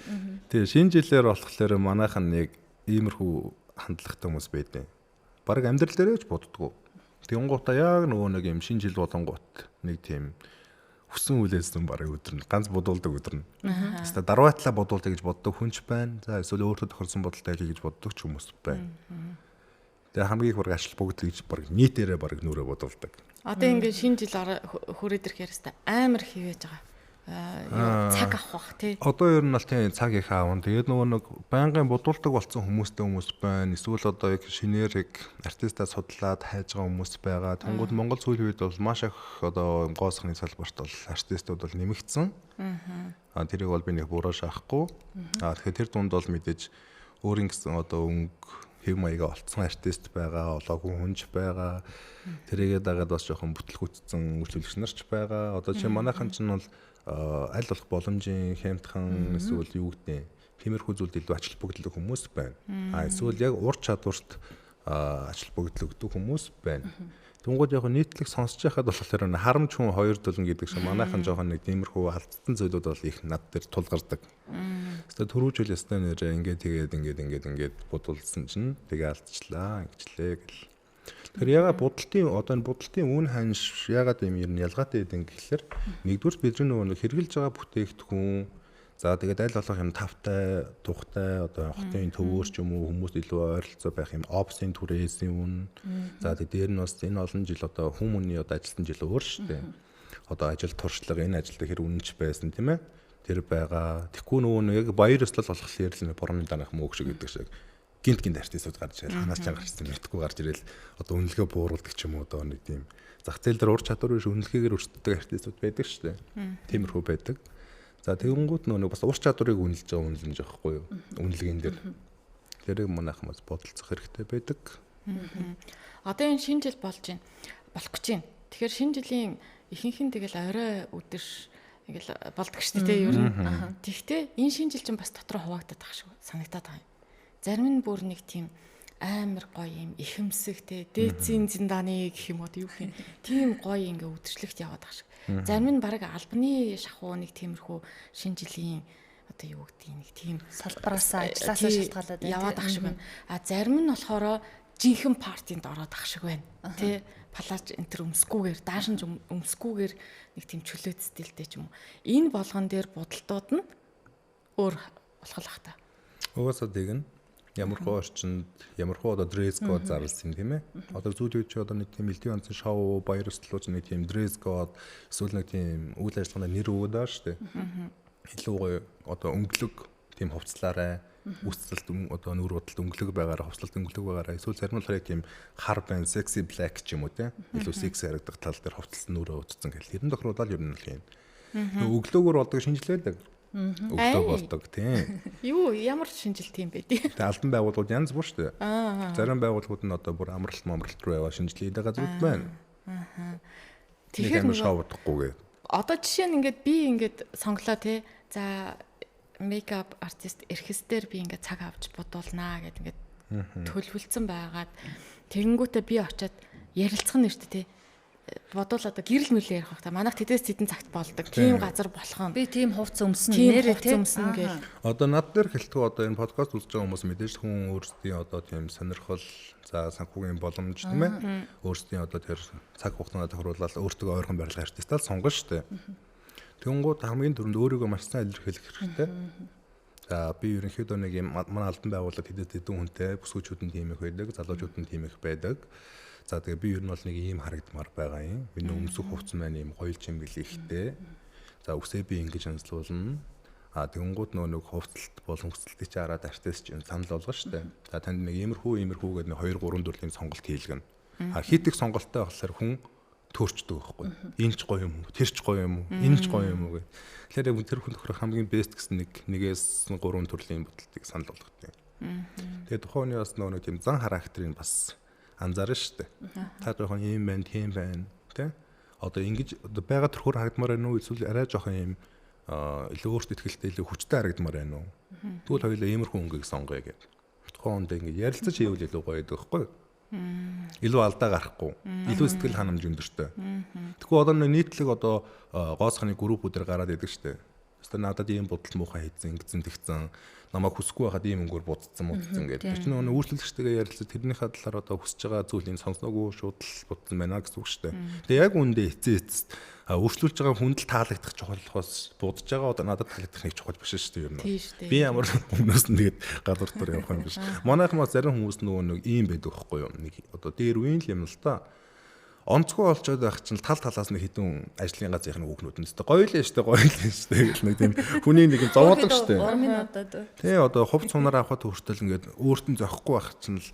Тэгээ шинэ жилээр болохоор манайхан нэг иймэрхүү хандлагатай хүмүүс байдیں۔ Бараг амьдрал дээрээ ч буддггүй. Тэнгуутаа яг нөгөө нэг юм шинэ жил болонгуут нэг тийм хүсэн үлээсэн бараг өдөр нь ганц бодуулдаг өдөр нь. Тэстэ дарваатлаа бодуулдаг гэж боддог хүн ч байна. За эсвэл өөртөө тохирсон бодолтой хий гэж боддог ч хүмүүс байна. Тэгээ хамгийн их бараг ажил бүгд гэж бараг нийтээрээ бараг нүрээ бодуулдаг. Одоо ингээд шинэ жил хүрээд ирэхээр хэвээр амар хивээж байгаа. Цаг авах бах тий. Одоо ер нь бол тийм цаг их аавна. Тэгээд нөгөө нэг байнгын бодуулдаг болсон хүмүүстэй хүмүүс байна. Эсвэл одоо яг шинээр яг артистаа судлаад хайж байгаа хүмүүс байгаа. Тэнгүүд Монгол сүүлийн үед бол маш их одоо гоо сайхны салбарт бол артистууд бол нэмэгдсэн. Аа тэрийг бол би нэг буруу шахахгүй. Аа тэгэхээр тэр дунд бол мэдээж өөрийн гэсэн одоо өнгө хэв маягаа олцсон артист байгаа, олоогүй хүнч байгаа. Тэрийгээ дагаад бас жоохон бүтлгүүцсэн үйлчлүүлэгч нар ч байгаа. Одоо чи манайхан чинь бол аль болох боломжийн хямдхан эсвэл юу гэдэг тиймэрхүү зүйлд илүү ач холбогдол хүмүүс байна. А эсвэл яг ур чадварт ач холбогдол өгдөг хүмүүс байна. Тэнгууд яг нийтлэг сонсож байхад болохоор харамч хүн хоёр дулан гэдэг шиг манайхан жоохон нэг тиймэрхүү алдсан зүйлүүд бол их над дээр тулгардаг. Хэвээ түрүү жил ястай нэрээ ингээд тэгээд ингээд ингээд ингээд бодулсан чинь тэгээ алдчихлаа ингэчлээ гэл. Тэгэхээр яга будалтын одоо энэ будалтын үн ханш ягаад юм ер нь ялгаатай гэдэг юм гэхэлэр нэгдүгээр бидний нөгөө нэг хэрглэж байгаа бүтээгдэхүүн За тэгээд аль болох юм тавтай, тухтай одоо хотын төвөөр ч юм уу хүмүүс илүү ойролцоо байх юм опсын түрээсийн үн. За тэгээд дээр нь бас энэ олон жил одоо хүмүүний одоо ажилласан жил өөр шүү дээ. Одоо ажил туршлага энэ ажилд хэр үнэнч байсан тийм ээ. Тэр байгаа. Тэгэхгүй нөгөө нэг яг баяр ёслол болохоор л бормын дараах мөөг шиг гэдэг шиг гинт гинт артистууд гарч ирэл ханаас чан гарчсан мэдхгүй гарч ирэл одоо үнэлгээ бууруулдаг ч юм уу одоо нэг тийм зах зээл дээр ур чадвар биш үнэлгээгээр өрсөлддөг артистууд байдаг шүү дээ. Тиймэрхүү байдаг. За тэгэнгүүт нөгөө бас ур чадварыг үнэлж байгаа үнэлэмж байхгүй юу? Үнэлгээн дээр. Тэрийг манайхан бас бодолцох хэрэгтэй байдаг. Одоо энэ шинэ жил болж байна. Болох гэж байна. Тэгэхээр шинэ жилийн ихэнх нь тэгэл орой өдөр ингээл болдог шүү дээ ер нь. Тэгвэл энэ шинэ жил чинь бас дотроо хуваагдаад байгаа шиг санагдаад байгаа юм. Зарим нь бүр нэг тийм амар гоё юм ихэмсэг те дээдсийн зиндааны гэх юм уу юу гэх юм. Тийм гоё ингээ өдөрчлөгт яваад байгаа шиг. Зарим нь баг албаны шахуу нэг тиймэрхүү шинэ жилийн одоо юу гэдгийг нэг тийм салбараасаа ажилласаа шалтгаалаад яваад ах шиг байна. А зарим нь болохоор жинхэнэ партинд ороод ах шиг байна. Тэ палаж энэ төр өмсгүүгээр даашинж өмсгүүгээр нэг тийм чөлөөт стилтэй ч юм уу. Энэ болгон дээр будалтууд нь өөр болох л ах та. Угаасаа тэгнэ. Ямар хуу орчинд ямар хуу одоо dress code зарласан тийм ээ. Одоо зүүд үед чи одоо нэг тийм элдвийн онцон шоу, баяр ёслолууд нэг тийм dress code эсвэл нэг тийм үйл ажиллагааны нэр өгöd байгаа шүү дээ. Илүү гоё одоо өнгөлөг тийм хувцлаарай, үсэлт одоо нүүр будалт өнгөлөг байгаараа, хувцлалт өнгөлөг байгаараа эсвэл зарим нь болохоор тийм хар байн sexy black ч юм уу тийм илүү секси харагдах тал дээр хувцлалт нүүрээ утсан гэл. Тэрэн тохируулаад ер нь л юм. Өглөөгөр болдог шинжилээдэг. Өглөө болдог тийм. Юу ямар шинжил тийм бэ тий. Тэгээ албан байгууллагууд янз бүр шүү дээ. Зарим байгууллагууд нь одоо бүр амралт амралт руу яваа шинжилээдэг газрууд байна. Тэгэхээр амар шоудахгүйгээ. Одоо жишээ нь ингээд би ингээд сонглоо тий. За мейкап артист эрхэсдэр би ингээд цаг авч будуулнаа гэд ингээд төлөвлөсөн байгаад тэгэнгүүтээ би очиад ярилцах нь шүү дээ тий. Бодвол одоо гэрэл мөрлөө ярих бах та. Манайх тэдээс тэдэн цагт болдог. Тийм газар болох юм. Би тийм хувц өмснө нэрээ тийм өмснө гэл. Одоо над дээр хэлтгүү одоо энэ подкаст үзэж байгаа хүмүүс мэдээж хүн өөрсдийн одоо тийм сонирхол, за санхүүгийн боломж тийм ээ. Өөрсдийн одоо тэр цаг хугацаанд тохируулаад өөртөө ойрхон байрлах артистаа л сонгоно шүү дээ. Тэнгууд хамгийн түрүүнд өөрийгөө маш сайн илэрхийлэх хэрэгтэй. За би ерөнхийдөө нэг юм манай албан байгууллага тэдэд хэдэн хүнтэй бүсгүүчүүд нь тийм их байдаг, залуучууд нь тийм их байдаг. За тэгээ би ер нь бол нэг ийм харагдмаар байгаа юм. Миний өмсөх хувцас маань ийм гоёл чимгэлээ ихтэй. За үсээ би ингэж онцлуулна. А тэгэнгүүт нөө нэг хувцалт болон хүсэлтийг чи хараад артист чинь санал болгоно шүү дээ. За танд нэг иймэрхүү иймэрхүү гэдэг нэг 2 3 4 юм сонголт хийлгэнэ. А хит их сонголттой болохоор хүн төөрчдөг байхгүй. Энэ ч гоё юм уу? Тэр ч гоё юм уу? Энэ ч гоё юм уу гэх. Тэгэхээр тэр хүн тохирох хамгийн бест гэсэн нэг нэгээс 3 төрлийн бодолтыг санал болгох юм. Тэгээ тухайн хүний бас нөө нэг тийм зан характерыг бас анзаарна шүү дээ. Та жоохон ийм байна, тийм байна, тэ? Одоо ингэж одоо байгаа төрхөөр харагдмаар байна уу? Эсвэл арай жоохон ийм илүү өөртөө ихтэй илүү хүчтэй харагдмаар байна уу? Тэгвэл хоёулаа иймэрхүү өнгийг сонгоё гэдэг. Тухайн хүндээ ингэж ярилцаж хийвэл илүү гоё байдаг байхгүй юу? Илүү алдаа гарахгүй, илүү сэтгэл ханамж өндөртэй. Тэгэхгүй одоо нэг нийтлэг одоо гоосхны группүүдээр гараад идэг шүү дээ. Өстө надад ийм бодол муухай хийцэн, ингэсэн тэгсэн, намайг хүсэхгүй байхад ийм өнгөөр будцсан муудсан гэдэг. Тэр чинь нөгөө үйлчлэгчтэйгээ ярилцаж тэрнийхээ талаар одоо хүсэж байгаа зүйлийг сонсногүй шууд л будсан байна гэсэн үг шүү дээ. Тэгээ яг үүндээ эцсийн эцэст өөрчлүүлж байгаа хүнд л таалагдах чухал болохоос будж байгаа одоо надад таалагдах нэг чухал биш шүү дээ ер нь. Би ямар өмнөөс нь тэгээд гадуур дээр явах юм биш. Манайх маа зарим хүмүүс нөгөө нэг ийм байдаг байхгүй юу? Нэг одоо дээр үеийн л юм л та. Онцгой олцоод байх чинь тал талаас нэг хідэн ажлын газрын хүүхнүүд нь өстой гоё л шүү дээ, гоё л шүү дээ гэл нэг тийм хүний нэг юм зовоодог шүү дээ. Урмын одод. Тий одоо хувц сунаар авахд хүртэл ингээд өөрт нь зохихгүй байх чинь л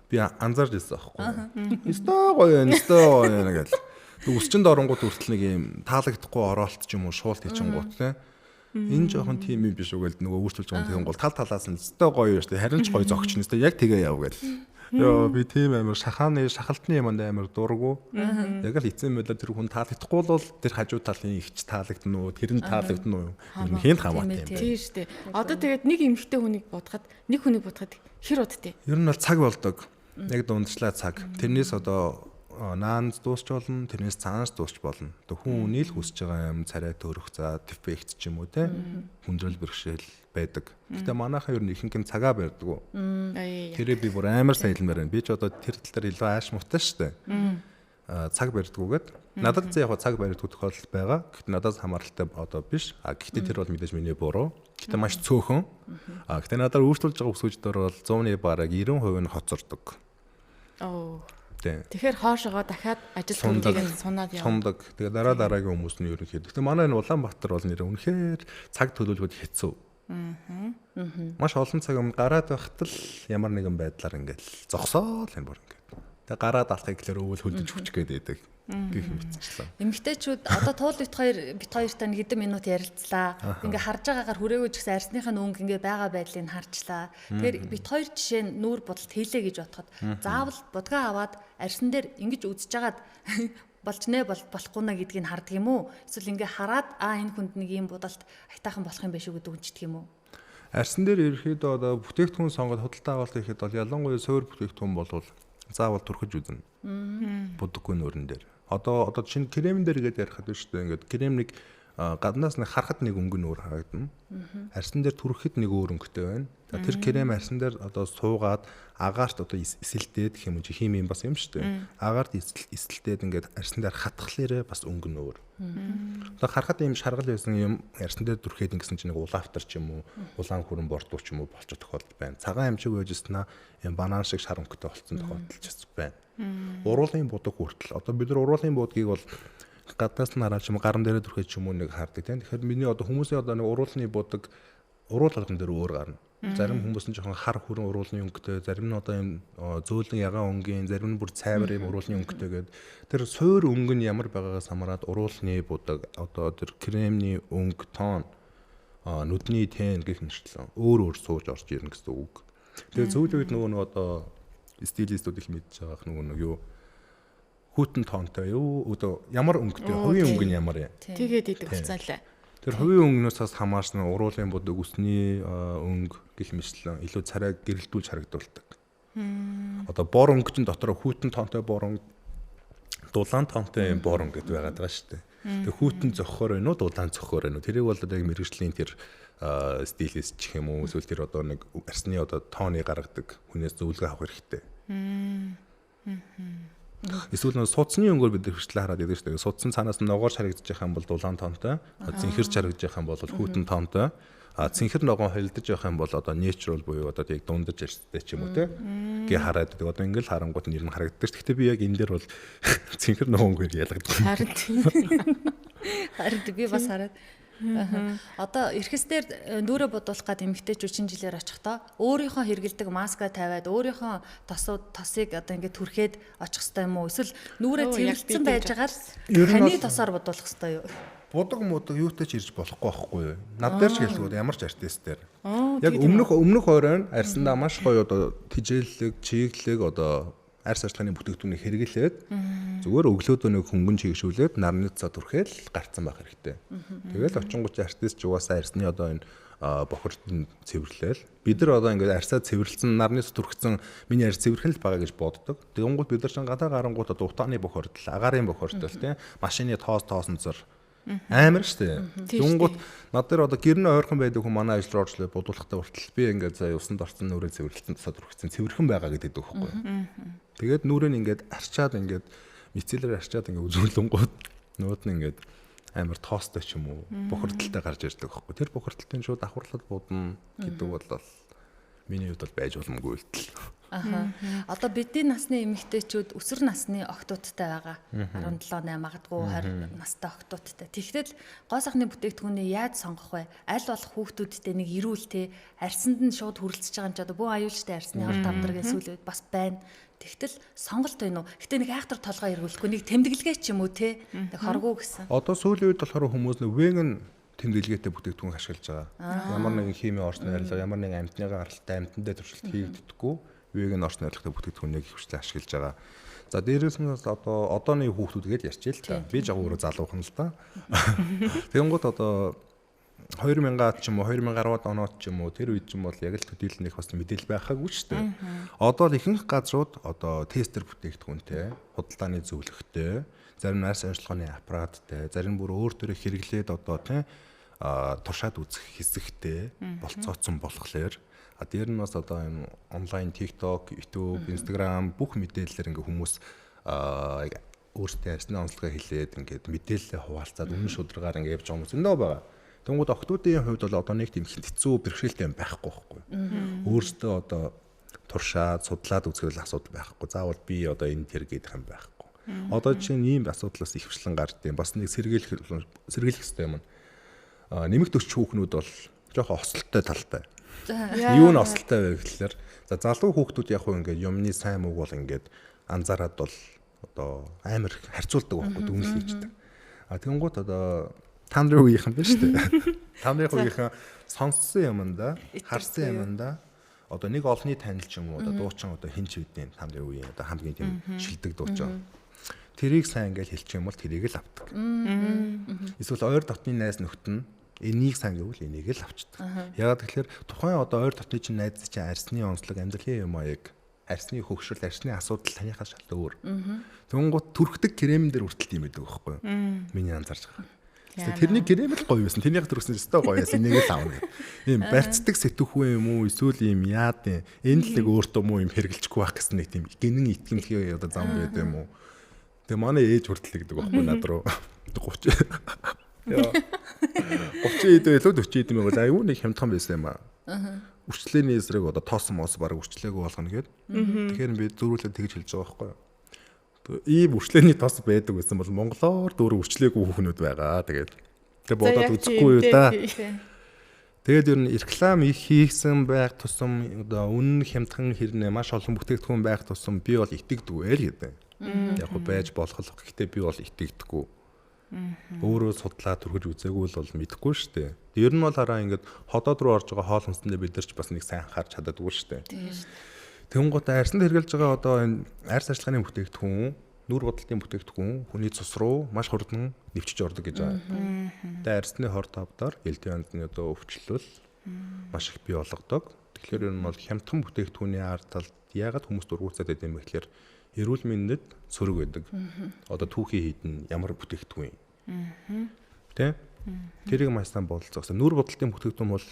би анзаарч ирсэн аахгүй. Өстой гоё юм, өстой гоё юм гэл. Үсчэнд оронгууд хүртэл нэг юм таалагдахгүй ороолт ч юм уу шуулт хийчихэнгуут тий. Энэ жоохон тийм юм биш үү гэл нөгөө өөрчилж байгаа тийм гол тал талаас нь өстой гоё шүү дээ. Харин ч гоё зогч нь өстой яг тэгээ яв гэл. Йоо би тийм амар шахааны шахалтны юмд амар дургу. Яг л эцсийн байдлаар тэр хүн таалагдахгүй бол тэр хажуу талын ихч таалагдана уу, тэр нь таалагдана уу? Ер нь хэн хамаатай юм бэ? Тийм шүү дээ. Одоо тэгээд нэг эмэгтэй хүнийг бодоход, нэг хүнийг бодоход хэр удтай? Ер нь бол цаг болдог. Яг дундчлаа цаг. Тэрнээс одоо наанд дуусч болно, тэрнээс цаанаас дуусч болно. Одоо хүн үнийг л хүсэж байгаа юм царай төрөх за дефект ч юм уу те хүндрэл бэрхшээл байдаг. Гэтэ манайхан ер нь ихэнх нь цагаа барьдаг. Тэрээ би бүр амар саялмаар байна. Би ч одоо тэр тал дээр илүү ааш муутай шүү дээ. цаг барьдгүйгээд надад зэ яг цаг барьдгүй тохиолдол байгаа. Гэхдээ надаас хамааралтай одоо биш. А гэхдээ тэр бол мэдээж миний буруу. Гэхдээ маш цөөхөн. А гэхдээ надаар өөрчлөж байгаа өсгөждөр бол 100-ны бараг 90% нь хоцордог. Оо. Тийм. Тэгэхээр хоошоогоо дахиад ажил Сундаг. төрөлийг нь сунаад явна. Сундаг. Тэгээ дараа дараагийн хүмүүс нь ерөнхийдөө. Гэхдээ манай энэ Улаанбаатар бол нэр үнэхээр цаг төлөвлөгөөд хэцүү. Маш олон цаг өмнө гараад байхад л ямар нэгэн байдлаар ингээл зогсоол энэ бүр ингээд. Тэгээ гараад алхахыг гэхлээр өвөл хөлдөж хүчих гээд байдаг. Гэх мэтчлээ. Эмэгтэйчүүд одоо туул бит хоёр бит хоёртай нэг хэдэн минут ярилцлаа. Ингээ харж байгаагаар хүрээгүй ч гэсэн арсныхаа өнгө ингээ байгаа байдлыг харчлаа. Тэгэхээр бит хоёр жишээ нь нүүр будалт хийлээ гэж бодоход заавал будгаа аваад арсан дээр ингэж үзэж хагаад болж нэ бол болохгүй нэ гэдгийг хардаг юм уу? Эсвэл ингээ хараад аа энэ хүнд нэг ийм будалт айтаахан болох юм биш үү гэдэг үнчдэг юм уу? Арсан дээр ерөөхдөө одоо бүтээгдэхүүн сонгоод худалдаа авалт хийхэд бол ялангуяа суур бүтээгдэхүүн бол заавал түрхэж үзнэ. Будаггүй нүүрэн дээр. Одоо шинэ кремэн дээр гээд ярихад биш үү? Ингээд крем нэг гаднаас нэг харахад нэг өнгө нүүр харагдана. Арсан дээр түрхэхэд нэг өөр өнгөтэй байна. Тэр крем арсан дээр одоо суугаад агаарт одоо эсэлтээд гэх юм уу хими юм бас юм шүү дээ. Агаарт эсэлтээд ингээд арсан дээр хатхлаарэ бас өнгө нүүр. Одоо харахад ийм шаргал байсан юм арсан дээр түрхэд ингэсэн чинь нэг улаавтар ч юм уу, улаан хүрэн бордуу ч юм уу болчих тохиолдол байна. Цагаан амжиг байжснаа ийм банан шиг шар өнгөтэй болцсон тохиолдол ч бас байна. Уруулын будаг хүртэл одоо бид нар уруулын будгийг бол гаднаас нь хараад ч юм уу гаран дээрээ түрхээд ч юм уу нэг хардаг тийм. Тэгэхээр миний одоо хүмүүсийн одоо нэг уруулны будаг уруул болгон дээр өөр гарна. Зарим хүмүүс нь жоохон хар хүрэн уруулны өнгөтэй, зарим нь одоо юм зөөлөн ягаан өнгийн, зарим нь бүр цайвар юм уруулны өнгөтэй гээд тэр суур өнгө нь ямар байгаагаас хамаарат уруулны будаг одоо тэр кремний өнгө тон нүдний тэн гэх мэтчлэн өөр өөр сууж орж ирнэ гэсэн үг. Тэгээ сүүлийн үед нөгөө нэг одоо стилистүүд их мэдж байгаах нөгөө нэг юу хүйтэн тонтой юу одоо ямар өнгөтэй хувийн өнгө нь ямар юм. Тэгээд идэг болсон лээ. Тэр хувийн өнгнөөс бас хамаарсан уруулын будаг үсний өнгө гэх мэтлэн илүү царай гэрэлтүүлж харагдуулдаг. Одоо бор өнгө чинь дотор хүйтэн тонтой бор өнгө, дулаан тонтой юм бор өнгө гэдээ байгаад байгаа шүү дээ. Тэр хүйтэн зөхөхөр байна уу, дулаан зөхөхөр байна уу? Тэрийг бол одоо яг мэрэгжлийн тэр стилист ч юм уу эсвэл тэр одоо нэг арсны одоо тооны гаргадаг хүнээс зөвлөгөө авах хэрэгтэй. Эсвэл нөө судасны өнгөөр бид хвчлээ хараад идэг шүү дээ. Судсан цаанаас нь ногоор шарагдчих юм бол дулаан тонтой, цэнхэр шарагдчих юм бол хүйтэн тонтой, цэнхэр ногоон холилдож явах юм бол одоо natural буюу одоо яг дундаж арьстай ч юм уу те гээ хараад идэг. Одоо ингээл харангуут нэр нь харагддаг шүү. Гэхдээ би яг энэ дээр бол цэнхэр ногоон өнгөөр ялгадаг. Харин Харин би бас хараад. Одоо эрхэсдэр нүүрээ будуулах гад эмэгтэйчүүд шинэ жилээр очихдоо өөрийнхөө хэрэгэлдэг маска тавиад өөрийнхөө тосыг одоо ингээд түрхэд очих хэвээр юм уу? Эсвэл нүүрээ цэвэрлсэн байж байгаа л таны тосоор будуулах хэвээр юу? Будаг мудаг юутай ч ирж болохгүй байхгүй юу? Над дээр ч гэлгүй ямар ч артист дээр. Яг өмнөх оройн арьсандаа маш гоё одоо тижээллэг, чиглэг одоо арьс арчилгааны бүтээгдэхүүнийг хэрэглээд зүгээр өглөөдөө нэг хөнгөн чигшүүлээд нарны цаа түрхээл гарцсан байх хэрэгтэй. Тэгэл очингуут артист ч угаасаа арьсны одоо энэ бохирд нь цэвэрлээл. Бид нар одоо ингээд арьсаа цэвэрлсэн, нарны цаа түрхсэн миний арьс цэвэрхэн л байгаа гэж боддог. Тэгэнгүүт бид нар чинь гадаа гарангуут одоо утааны бохирдол, агаарын бохирдол тийм машины тоос тоосонцор амар шүү дээ. Дүнгуут над дээр одоо гэр нь ойрхон байдаг хүн манай ажил руу орчлоо будуулахтай хүртэл би ингээд заа усанд орсон нүрээ цэвэрлсэн тусаад түрхсэн цэвэрхэн байгаа гэдэг байхгүй. Тэгээд нүрээ нь ингээд арчаад ингээд мицелээр арчаад ингээд үзүүлэнгууд нүүд нь ингээд амар тоостой ч юм уу бохирдолтой гарч ирдэг байхгүй. Тэр бохирдолтын шууд давхарлал будна гэдэг бол миний хувьд бол байж боломгүй үйлдэл. Аха. Одоо бидний насны эмэгтэйчүүд өсвөр насны охтуудтай байгаа. 17 8 магадгүй 20 настай охтуудтай. Тэгэхдээ л гоо сайхны бүтээгдэхүүнийг яаж сонгох вэ? Аль болох хүүхдүүдтэй нэг эрүүл те арьсанд нь шууд хүрэлцэж байгаа юм чи одоо бүх аюулжтай арьсны хор тавдар гэж сүүл үед бас байна. Тэгтэл сонголт байна уу? Гэтэ нэг айхтар толгой эргүүлэхгүй нэг тэмдэглэгээ ч юм уу те. Нэг хоргоо гэсэн. Одоо сүүлийн үед болохоор хүмүүс нэг веган тэмдэглэгээтэй бүтээгдэхүүн ашиглаж байгаа. Ямар нэгэн химийн орсон арилга, ямар нэгэн амьтныгаа гаралтай амьтандаа туршилт хийгддэггүй веган орсон арилгатай бүтээгдэхүүнийг хвшлээ ашиглаж байгаа. За дээрээс нь одоо одооны хүүхдүүд гэж ярьчих л та. Би жоо өөрөө залуухан л та. Тэгэнгүүт одоо 2000-аад ч юм уу 2010-аад оноод ч юм уу тэр үед ч юм бол яг л төдийлөн их бас мэдээлэл байхаагүй шүү дээ. Одоо л ихэнх газрууд одоо тестер бүтээгдэхүүнтэй, худалдааны зөвлөгөөтэй, зарим нь арьс арчилгааны аппараттай, зарим бүр өөр төрөө хэрэглээд одоо тийм туршаад үзэх хэсэгтэй болцооцсон болохоор а дээр нь бас одоо юм онлайн TikTok, YouTube, Instagram бүх мэдээлэлээр ингээ хүмүүс өөрсдийн арьсны онцлогоо хэлээд ингээд мэдээлэлээ хуваалцаад үнэн шударгаар ингээд явж байгаа хүмүүс зөндөө байгаа. Тэнгүүд охтуудын хувьд бол одоо нэг тийм хэцүү бэрхшээлтэй юм байхгүй байхгүй. Өөрсдөө одоо туршаад судлаад үзэхэд л асуудал байхгүй. Заавал би одоо энэ тэр гэдэг юм байхгүй. Одоо жишээ нь ийм асуудлаас ихвчлэн гардыг. Бас нэг сэргийлэх хэрэгтэй юм. Нэмэгт өсч хүүхнүүд бол жоохон осолтой талтай. Юу нь осолтой вэ гэхлээр за залуу хүүхдүүд яг хөө ингээд юмны сайн мууг бол ингээд анзаараад бол одоо амар харьцуулдаг байхгүй, дүгнэл хийждэг. А тэгэнгүүт одоо та нарын үеийнхэн биш үү? Та нарын үеийнхэн сонссон юмдаа, харсан юмдаа одоо нэг олонний танил ч юм уу одоо дуучин одоо хин ч үдийн та нарын үеийн одоо хамгийн тийм шилдэг дуучин. Тэрийг сайн ингээл хэлчих юм бол тэрийг л авдаг. Эсвэл ойр дотны найз нөхдөд нь энийг сайн гэвэл энийг л авчдаг. Яагаад гэхээр тухайн одоо ойр дотны чинь найз чинь арьсны онцлог, амьдралын юм аяг, арьсны хөгшрөл, арьсны асуудал таныхаас шал өөр. Тэнгуут түрхдэг крем дээр хүртэл тийм байдаг байхгүй юу? Миний анзаарч байгаа. Тэрний крем л гоё байсан. Тэрнийх төрсөн өстой гоё байсан. Энийг л авна гэх. Ийм барьцдаг сэтгхүү юм уу? Эсвэл ийм яад юм. Энэ л нэг өөртөө муу юм хэрглэчихгүй байх гэсэн нэг тийм гинэн итгэмлэгийн одоо зам байд юм уу? Тэгээ манай ээж хүртэл гэдэг байхгүй над руу 30. Яа. 30 хэд байлуу 40 хэд юм бол аюу нэг хямдхан байсан юм аа. Үрчлээний эсрэг одоо тоос моос баг үрчлээгүй болгоно гэд. Тэгэхээр би зөрүүлээд тэгж хэлж байгаа байхгүй юу? Ийм үрчлээний тос байдаг байсан бол монголоор дөрөв үрчлээгүй хүүхнүүд байгаа. Тэгээд тэг бодоод үзэхгүй юу да. Тэгээд ер нь реклам их хийсэн байх тусам одоо үнэн хямдхан хэрнээ маш олон бүтээгдэхүүн байх тусам би бол итгэдэггүй л гэдэг. Яг гоо байж болох л гэхдээ би бол итгэдэггүй. Өөрөө судлаа түрхэж үзээгүй л бол мэдэхгүй шүү дээ. Ер нь бол хараа ингээд ходоод руу орж байгаа хоол хүнсэндээ бид нар ч бас нэг сайн анхаарч чаддаггүй шүү дээ. Тийм шүү дээ. Тэнгуут арьсанд хэрглэж байгаа одоо энэ арьс ажиллагааны бүтээгдэхүүн, нүүр будалтын бүтээгдэхүүн хүний цус руу маш хурдан нэвчиж ордог гэж байгаа. Тэгээ арьсны хор тавдаар элдвийн янзны одоо өвчлөл маш их бий болгодог. Тэгэхээр ер нь бол хямдхан бүтээгдэхүүний ард талд яагаад хүмүүс дургуутсаад байд юм бэ гэхээр эрүүл мэндэд сөрөг байдаг. Одоо түүхий хийдэн ямар бүтээгдэхүүн юм. Тэ? Тэрийг маш сайн бололцох. Нүүр будалтын бүтээгдэхүүн бол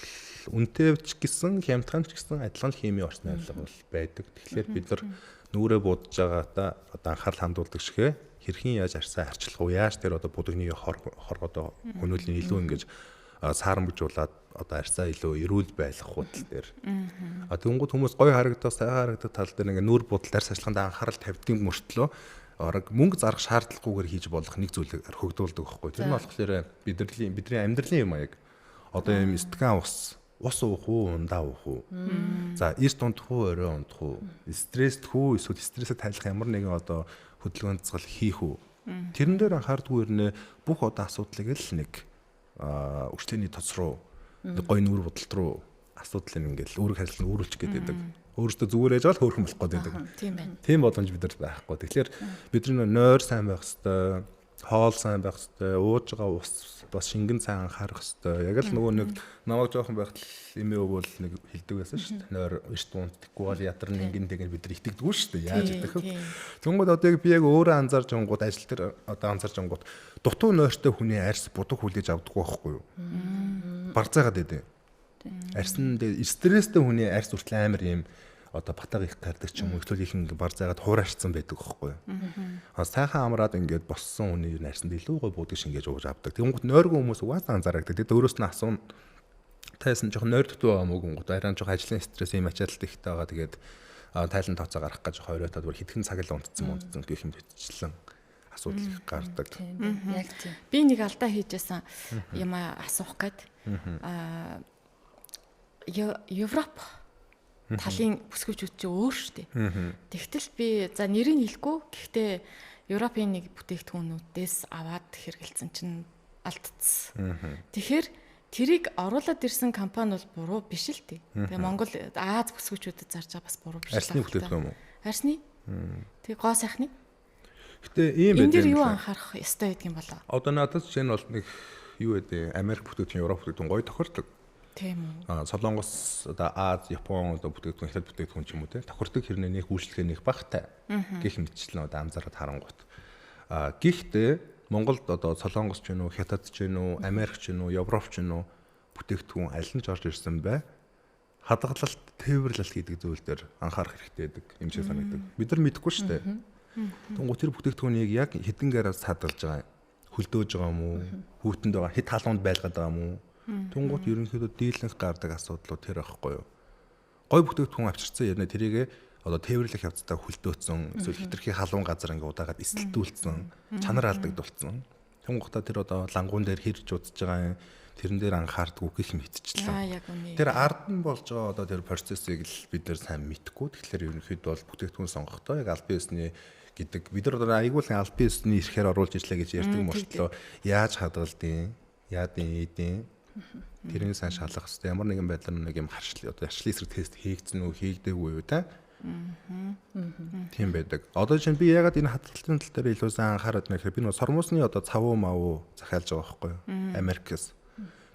үнэтэй ч гэсэн хямдхан ч гэсэн адилхан химийн орц найрлага бол байдаг. Тэгэхээр бид нар нүүрээ будж байгаадаа одоо анхаарал хандуулдаг шигэ хэрхэн яаж арьсаа арчлах уу, яаж тэр одоо будагны хор одоо хөнөөлийн илүү ингэж саарамжуулаад одоо арьсаа илүү эрүүл байх худал дээр. А тэгэнгүүт хүмүүс гоё харагдах, сайхан харагдах тал дээр ингээ нүүр будалт арьс ажиллагаанд анхаарал тавьдсан мөртлөө орог мөнгө зарах шаардлагагүйгээр хийж болох нэг зүйлийг орхигдуулдаг байхгүй. Тэр нь болохоор бидний амьдралын юм аяг. Одоо юм стакан ус уух уу, ундаа уух уу? За, эрт унтах уу, орой унтах уу? Стресстэх үү, эсвэл стрессээ тайлах ямар нэгэн одоо хөдөлгөөн цэцгэл хийх үү? Тэрэн дээр анхаардгүй ирнэ бүх одоо асуудлыг л нэг үрчлээний тоц руу, гой нүүр будалт руу асуудлыг ингээл үүрэг харилцан өөрүүлчих гээд байдаг. Өөрөөсөө зүгээр ээж байгаа л хөөрхөн болох гээд байдаг. Тийм байна. Тийм боломж бидэрт байхгүй. Тэгэхээр бидний нойр сайн байх хэвээр, хоол сайн байх хэвээр, ууж байгаа ус бас шингэн сайн анхаарах хэвээр. Яг л нөгөө нэг намайг жоохон байхад эмээ өвөл нэг хэлдэг байсан шүү дээ. Нойр эрт унтдаггүй бол ядарна ингэн тэгэн бид нар итгэдэггүй шүү дээ. Яаж идэх вэ? Тэнгүүд одоо яг би яг өөрөө анзаарч онгууд ажил дээр одоо анзаарч онгууд дутуу нойртой хүний арьс будаг хүлээж авдаггүй байхгүй юу? Барзаагаад байдیں۔ Арьсан дээр стресстэй хүний арьс хүртэл амар юм одоо батаг их гардаг ч юм уу эсвэл их ингээ бар заагаад хуурайшсан байдаг байхгүй юу. А сайхан амраад ингээд боссон хүний арьсанд илүү гой буудаг шингээж ууж авдаг. Тэнгүүт нойргүй хүмүүс угаасаа анзаардаг. Тэгэд өөрөөс нь асууна. Тайсан жоохон нойр дутуу байгаа мó гүнгүүт арай жоохон ажлын стресс юм ачаалт ихтэй байгаа. Тэгээд тайлан тооцоо гаргах гэж хоёроо таад бүр хэдхэн цаг л унтцсан гэх юм битчлэн асуудал их гардаг. Яг тийм. Би нэг алдаа хийжсэн юм асуух гээд Европ талын бүсгүйчүүд чи өөр шүү дээ. Тэгтэл би за нэрийг хэлэхгүй. Гэхдээ Европын нэг бүтээгдэхүүнүүдээс аваад хэрэгэлсэн чинь алдцсан. Тэгэхээр тэрийг оруулаад ирсэн компани бол буруу биш л дээ. Тэгээ Монгол Аз бүсгүйчүүдэд зарж байгаа бас буруу биш л. Арсны бүтээгдэхүүн юм уу? Арсны. Тэгээ гоо сайхны. Гэтэ ийм байдаг. Энэ дэр юу анхаарах ёстой байдг юм болоо? Одоо надад жишээ нь бол нэг юу гэдэг Америк бүтээгдэхүүн, Европ бүтээгдэхүүн гоё тохирдог. Тийм үү. Солонгос одоо Аз, Япон одоо бүтээгдэхүүн, Хятад бүтээгдэхүүн ч юм уу те тохирдог хэрнээ нэг үйлчлэгээ нэг багтай гэх мэтчлэн одоо анзаараад харангуут. Гэхдээ Монголд одоо Солонгос ч юм уу, Хятад ч юм уу, Америк ч юм уу, Европ ч юм уу бүтээгдэхүүн аль нь ч орж ирсэн бай. Хадгалалт, тээвэрлэлт гэдэг зүйл дээр анхаарах хэрэгтэй байдаг юм шиг санагддаг. Бид нар мэдэхгүй шүү дээ. Тэнгүү тэр бүтээгдэхүүнийг яг хэдэн гараас хадгалж байгаа, хөлдөөж байгаа юм уу? Хүүтэнд байгаа хэд халуунд байлгаад байгаа юм уу? Тэнгүүт ерөнхийдөө дийлэнх гардаг асуудлууд тэр байхгүй юу? Гой бүтээгдэхүүн авчирсан ярина тэрийгэ одоо тээвэрлэх явцдаа хөлдөөцсөн, эсвэл хитрхи халуун газар ингээ удаагаад эсэлтүүлсэн, чанар алдагдулсан. Тэнгуутаа тэр одоо лангуун дээр хэрж удаж байгаа юм, тэрэн дээр анхаардгүй гэх мэтчлэн. Тэр ард нь болж байгаа одоо тэр процессыг л бид нэр сайн мэдэхгүй. Тэгэхээр ерөнхийдөө бол бүтээгдэхүүн сонгохдоо яг албан ёсны гэдэг бид нар одоо айгүй л албан ёсны эрхээр оруулж ирлээ гэж ярьдаг мөртлөө яаж хадгалдیں، яадын, ийдیں тэрийг сайн шалгах хэрэгтэй. Ямар нэгэн байдлаар нэг юм харшил одоо харшлын эсрэг тест хийгдсэн үү, хийгдээгүй юу те. Тийм байдаг. Одоо чинь би ягаад энэ хадгалтын тал дээр илүү сайн анхаарад байна гэхээр би нөө сормуусны одоо цавуу мавуу захиалж байгаа байхгүй юу? Америкээс.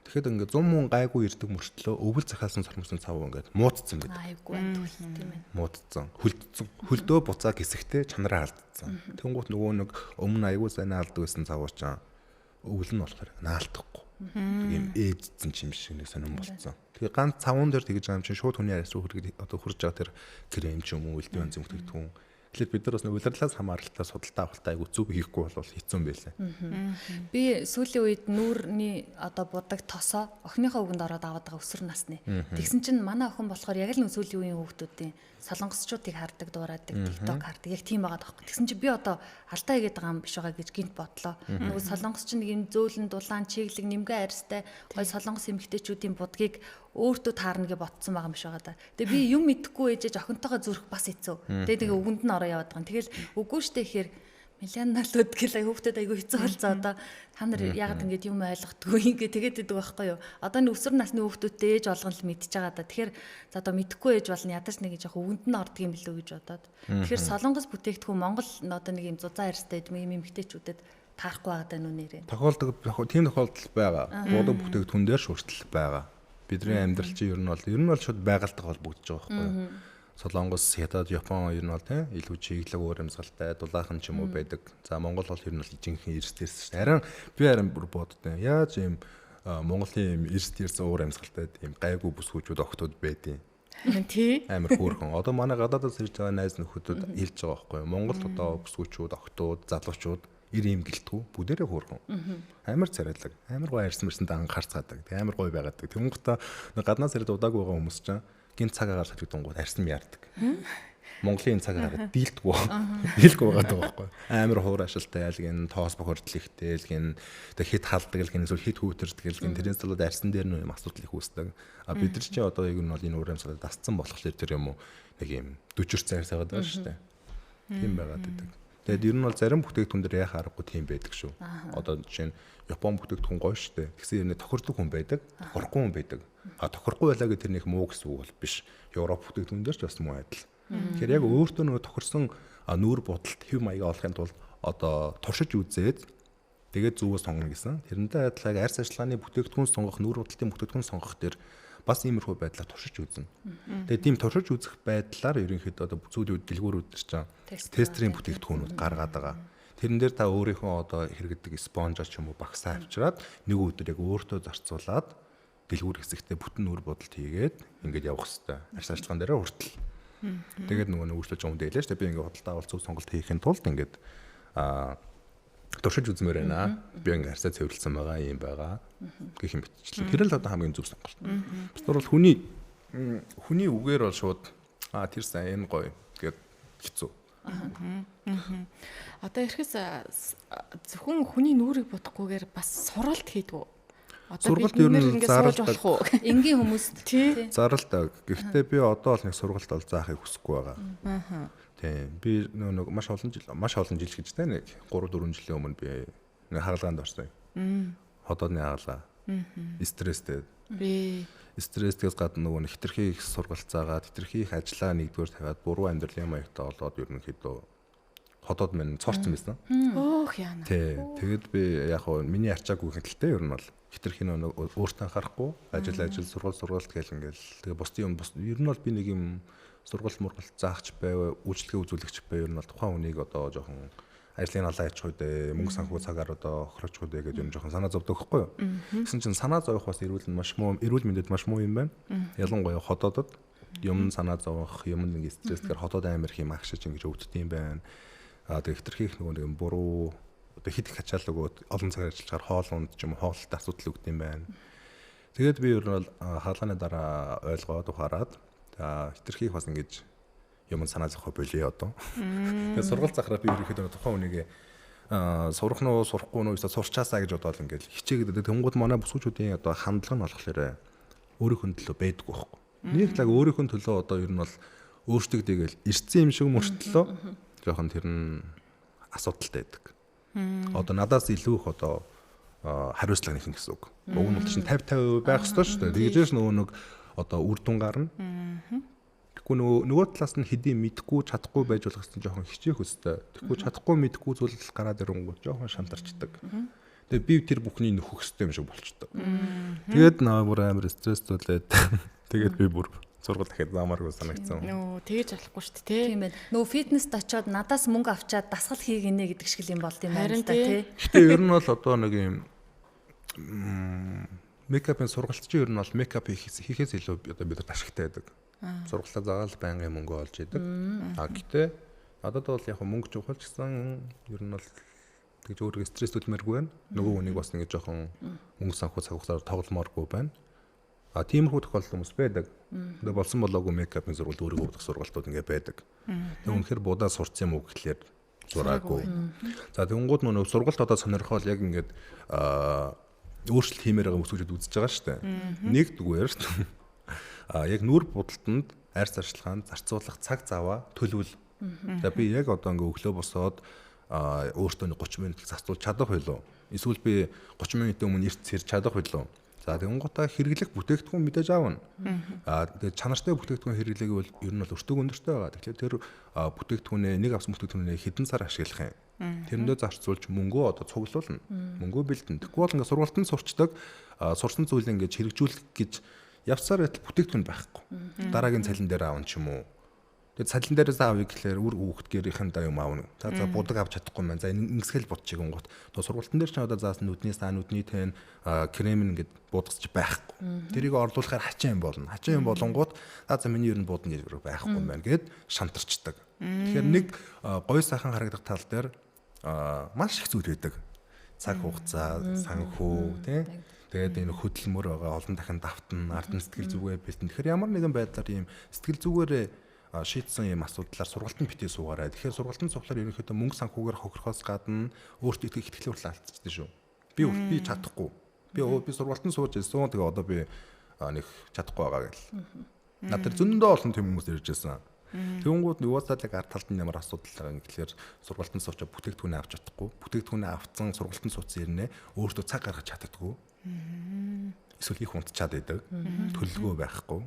Тэгэхэд ингээд 100 мөн гайгүй ирдэг мөртлөө өвөл захиалсан сормуусны цавуу ингээд муудсан байдаг. Айгүй амтгал тийм ээ. Муудсан. Хөлдсөн. Хөлдөө буцаа гисэхтэй чанараа алдсан. Тэнгуут нөгөө нэг өмнө айгүй сайн алдаг байсан цавуу чинь өвөл нь болохоор наалтахгүй. Тэг юм ээжсэн юм шиг нэг сонирн болцсон. Тэгээ ганц цавуун дээр тэгж байгаа юм чинь шууд хүний арьс руу хүргээд одоо хурж байгаа тэр крем ч юм уу элдв янзын бүтээгдэхүүн. Тэгэхээр бид нар бас нэг улирлаас хамааралтай судалтай авалтаа айгу зөв хийхгүй бол хэцүү юм байлаа. Би сүүлийн үед нүүрний одоо будаг тосоо охиныхоо үгэнд ороод аваад байгаа өсвөр насны. Тэгсэн чинь манай охин болохоор яг л сүүлийн үеийн хүүхдүүдийн солонгосчуудыг хардаг, дуурайдаг, TikTok хардаг. Яг тийм байгаа даахгүй. Тэгсэн чинь би одоо алдаа хийгээд байгаа юм биш байгаа гэж гинт бодлоо. Нөгөө солонгос чинь нэг юм зөөлөн дулаан чиглэг нэмгэн арьстай гой солонгос эмэгтэйчүүдийн будгийг өөртөө таарна гэж ботсон байгаа юм биш байгаа да. Тэгээ би юм мэдэхгүй ээжэж охинтойгоо зүрх бас хэцүү. Тэгээ үгэнд нь ороо яваад байгаа. Тэгэл үгүй штэ гэхээр миллионалууд гэл хүүхдэд айгүй хэцүү болцоо одоо та нар яагаад ингэж юм ойлгохдгүй ингэ тэгээд идэг байхгүй юу. Одоо нэг өсвөр насны хүүхдүүдтэй ээж болгон л мэдж байгаа да. Тэгэхээр за одоо мэдэхгүй ээж болно ядаж нэг жоох үгэнд нь ордог юм билүү гэж бодоод. Тэгэхээр солонгос бүтээгдэхүүн Монгол одоо нэг юм зузаан арьстай юм эмэгтэйчүүдэд таарахгүй байгаа даа нү нэрээ. Тохиолдог тийм тохиолдол байгаа. Будаг бүтээгдэхүүн дээр шүртэл байгаа. Бидний амьдрал чинь ер нь бол шууд байгальтай холбогдож байгаа байхгүй юу. Солонгос, Хятад, Япон ер нь бол тийм илүү чиглэг өөр амьсгалтай, дулаахан ч юм уу байдаг. За Монгол бол ер нь бол жинхэнэ эрс тэрс шүү дээ. Харин би харин бүр боддоо. Яаж ийм Монголын ийм эрс тэрс өөр амьсгалтай тийм гайгүй бүсгүүчүүд огтуд байдیں۔ Харин тий. Амар хөөрхөн. Одоо манай гадаадаас ирж байгаа найз нөхөдөд хэлж байгаа байхгүй юу. Монгол одоо бүсгүүчүүд, огтуд, залуучууд ир юм гэлтгүү бүгдээрээ хөөрхөн. Амар царайлаг, амар гоё арьсан мэрсэнд анхаарцгаадаг. Тэг амар гоё байгадаг. Тэнгуутаа гаднаас ирээд удаагүй байгаа хүмүүс чинь гинт цаг агаар солигдонгууд арьсан ярддаг. Монголын цаг агаар дийлдэггүй. Дийлгүй байгаа даа байхгүй. Амар хуур ашилтай айл гин тоос бохирдол ихтэй л гин тэг хит халдаг л гин эсвэл хит хүүтэрдэг л гин тэрнээс болоод арьсан дээр нь юм асуудал их үүсдэг. А бид нар чи одоо яг нь бол энэ уур амьсгалыг дасцсан болохоор тэр юм уу нэг юм дүжирсэн арьс байгаа даа шүү дээ. Тийм байгаад идэг. Тэгээд ер нь бол зарим бүтээгдэхүүн дээр яхаа аргагүй тийм байдаг шүү. Одоо жишээ нь Япон бүтээгдэхүүн гоё шүү дээ. Тэгсэн юм тохирдог хүн байдаг, тохирохгүй хүн байдаг. А тохирохгүй байлаа гэх тэр нэг муу гэсэн үг бол биш. Европ бүтээгдэхүүн дээр ч бас муу адил. Тэгэхээр яг өөртөө нөгөө тохирсон нүүр будалт хэв маягаа олохын тулд одоо туршиж үзээд тэгээд зүвөө сонгоно гэсэн. Тэрнтэй адилхан яг арьс ажиллагааны бүтээгдэхүүн сонгох, нүүр будалтын бүтээгдэхүүн сонгох дээр бас иймэрхүү байдлаар туршиж үзнэ. Тэгээд тийм туршиж үзэх байдлаар ерөнхийдөө одоо сүүлийн үед дэлгүүрүүд төр чинь тестерийн бүтээгдэхүүнүүд гаргаад байгаа. Тэрэн дээр та өөрийнхөө одоо хэрэгдэг спонжоо ч юм уу багсаа авчираад нэг өдөр яг өөртөө зарцуулаад дэлгүүр хэсэгтээ бүтэн нүүр будалт хийгээд ингээд явах хэвээр. Арьс ажиллагаан дээрээ хүртэл. Тэгээд нөгөө нэг үйлчлэж байгаа хүн дэлээ шүү дээ. Би ингээд худалдаа авалт зөв сонголт хийхин тулд ингээд туршиж үзмээр байна. Би ингээд арьсаа цэвэрлсэн байгаа юм байгаа гэх юм битчлээ. Тэр л одоо хамгийн зөв сонголт. Бусдаар бол хүний үгээр бол шууд тэр сайн энэ гоё гэд хэцүү. Одоо ирэхээс зөвхөн хүний нүрийг бодохгүйгээр бас сургалт хийдгүү. Одоо сургалт ер нь заралдаг. Энгийн хүмүүст тий. Заралдаг. Гэхдээ би одоо бол нэг сургалт бол заахыг хүсэхгүй байгаа. Тийм. Би нэг маш олон жил гэж тэ нэг 3-4 жилийн өмнө би нэг хагалгаанд орсон. Ходоодны хагалгаа. Стресстэй. Би стрессээс гадна нөгөө хитрхи их сургалцаагаад хитрхи их ажиллаа нэгдүгээр тавиад буруу амьдралын маягтай болоод ерөнхийдөө ходоод минь цорцсон байсан. Өөх яана. Тий. Тэгэд би яг хөө миний арчаагүй хэнтэлтэй ер нь бол хитрхи нөгөө өөртөө анхаарахгүй ажил сургалт гэл ингээл тэгээ бусдын юм ер нь бол би нэг юм сургалт мургалт заахч байв, үйлчлэгээ үзүүлэгч байв ер нь бол тухайн хүнийг одоо жоохон ажлын алаа ячгүй дээ, мөнгө санхүү цагаар одоо хохирочгүй дээ гэдэг юм жоохон санаа зовдөг байхгүй юу? Тэгсэн чинь санаа зовох бас эрүүл нь маш муу, эрүүл мэндэд маш муу юм байна. Ялангуяа ходоодод юм санаа зовох, юм нэг стрессээр ходоод амар их юм агшиж ингэж өвддөг юм байна. Тэгээ хэтэрхий их нөгөө нэг буруу одоо хит их ачаал өгөөд олон цагаар ажиллаж байгаа хоол унд ч юм уу хооллолт асуудал өгд юм байна. Тэгээд би ер нь бол хаалганы дараа ойлгоод ухаарад за хэтэрхий их бас ингэж юм санаа зовхоо болиё одоо. Тэгээд сургалт захраа би ерөнхийдөө тухайн хүнийг сурах нь уу сурахгүй нь уу эсвэл сурчаасаа гэж бодоол ингээл хичээгээд тэнгууд манай бүсгүүчүүдийн одоо хандлага нь болохоор өөрийнх нь төлөө байдаггүй байхгүй. Нэг лаг өөрийнх нь төлөө одоо ер нь бол өөртөө тэгэл ирсэн юм шиг мөртлөө жоохон тэр нь асуудалтай байдаг. Одоо надаас илүү их одоо хариуцлага нэх гэсэн үг. Уг нь бол чинь 50 50% байх ёстой шүү дээ. Тэгжээс нөгөө нэг одоо үр дүн гарна. Тэгэхгүй нөгөө талаас нь хэдий мэдхгүй чадахгүй байж болох гэсэн жоохон хичээх өстэй. Тэгэхгүй чадахгүй мэдхгүй зүйл гараад ирэнгүүт жоохон шантарчдаг. Тэгээ би тэр бүхний нөхөх ёстой юм шиг болчдөг. Тэгээд наа бүр амар стресстэй тэгээд би бүр сургууль дахиад заамааргүй санагдсан. Нөө тэгэж болохгүй шүү дээ, тий. Тийм байна. Нөгөө фитнест очиод надаас мөнгө авчаад дасгал хийгинэ гэдэг шиг юм болд юм байна л да, тий. Гэтэ ер нь бол одоо нэг юм мейкапын сургалт чинь ер нь бол мейкап хийхээс илүү одоо бид нарт ашигтай байдаг. Сургалтаа загаал байнгын мөнгө олж идэг. А гэтэ надад бол яг мөнгө чухал ч гэсэн ер нь бол тэгж өөрийгөө стресстүүлмээргүй байна. Нөгөө хүнийг бас ингэ жоохон мөнгө санхүү цаг хугацаар тогломооргүй байна. А тиймэрхүү тохиолдол хүмүүс байдаг. Тэгээ болсон болоогүй мейкапын сургалт өөрийгөө бодох сургалтууд ингэ байдаг. Тэгээ үнэхээр будаа сурцсан юм уу гэхлээр сураагүй. За тэгэнгүүт нөгөө сургалт одоо сонирхол яг ингээд өөрчлөлт хиймээр байгаа хүмүүсүүд үзэж байгаа шүү дээ. Нэгдүгээр яг нүүр будалтанд арьс арчилгаанд зарцуулах цаг заваа төлөвл. За би яг одоо ингээ өглөө босоод өөртөө 30 минут зарцуулж чадах байлуу? Эсвэл би 30 минутын өмнө эрт сэрж чадах байлуу? За тэгэнгүүтээ хэрэглэх бүтээгдэхүүн мэдээж аавна. Тэгээд чанартай бүтээгдэхүүн хэрэглээг бол ер нь бол өртөг өндөртэй байгаа. Тэгэхээр тэр бүтээгдэхүүнээ нэг авсан бүтээгдэхүүнээ хэдэн сар ашиглах юм. Тэрэндээ зарцуулж мөнгөө одоо цуглуулна. Мөнгөө бэлдэн. Тэгэхгүй бол ингээ сургалтанд сурчдаг сурсан зүйлээ ингээ хэрэгжүүлэх гэж явсаар байтал бүтээгдэхүүн байхгүй. Дараагийн цалин дээр аавна ч юм уу. Тэгээд цалин дээрээс авъя гэхлээр үр хүүхэд гэрийнхэн даа юм аавна. За за будаг авч чадахгүй маань. За ингэсгэл будчих гингут. Одоо сургалтын дээр ч одоо заасан нүдний сан, нүдний тэн, крем ингээд будагч байхгүй. Тэрийг орлуулахаар хачин юм болно. Хачин юм болонгууд за миний ер нь будна гэж байхгүй юм байна гэд шантарчдаг. Тэгэхээр нэг гой сайхан харагдах тал дээр маш их зүйл байдаг. Цаг хугацаа, санхүү, тий. Тэгээд энэ хөдөлмөр байгаа, олон дахин давтна, ард нь сэтгэл зүгээ бэлтэн. Тэгэхээр ямар нэгэн байдлаар ийм сэтгэл зүгээрээ шийдсэн юм асуудлаар сургалтанд битгий суугаарай. Тэгэхээр сургалтанд сууглаар ерөнхийдөө мөнгө санхүүгээр хохирохоос гадна өөртөө итгэх итгэлээ хүртэл алдчихдаг шүү. Би чадахгүй. Би сургалтанд сууж ирсэн. Тэгээ одоо би нэг чадахгүй байгаа гэл. Над тэр зөндөө олон тийм хүмүүс ирж байсан. Тэнгүүд юусаа л яг ард талд нь ямар асуудал байгаа юм гэхлээр сургалтанд суучаа бүтээгдэхүүнээ авч чадахгүй. Бүтээгдэхүүнээ авцсан сургалтанд сууцсан ирнэ өөртөө цаг гаргаж чаддаггүй. Эсвэл их унтчаад байдаг. Төлөвлөгөө байхгүй.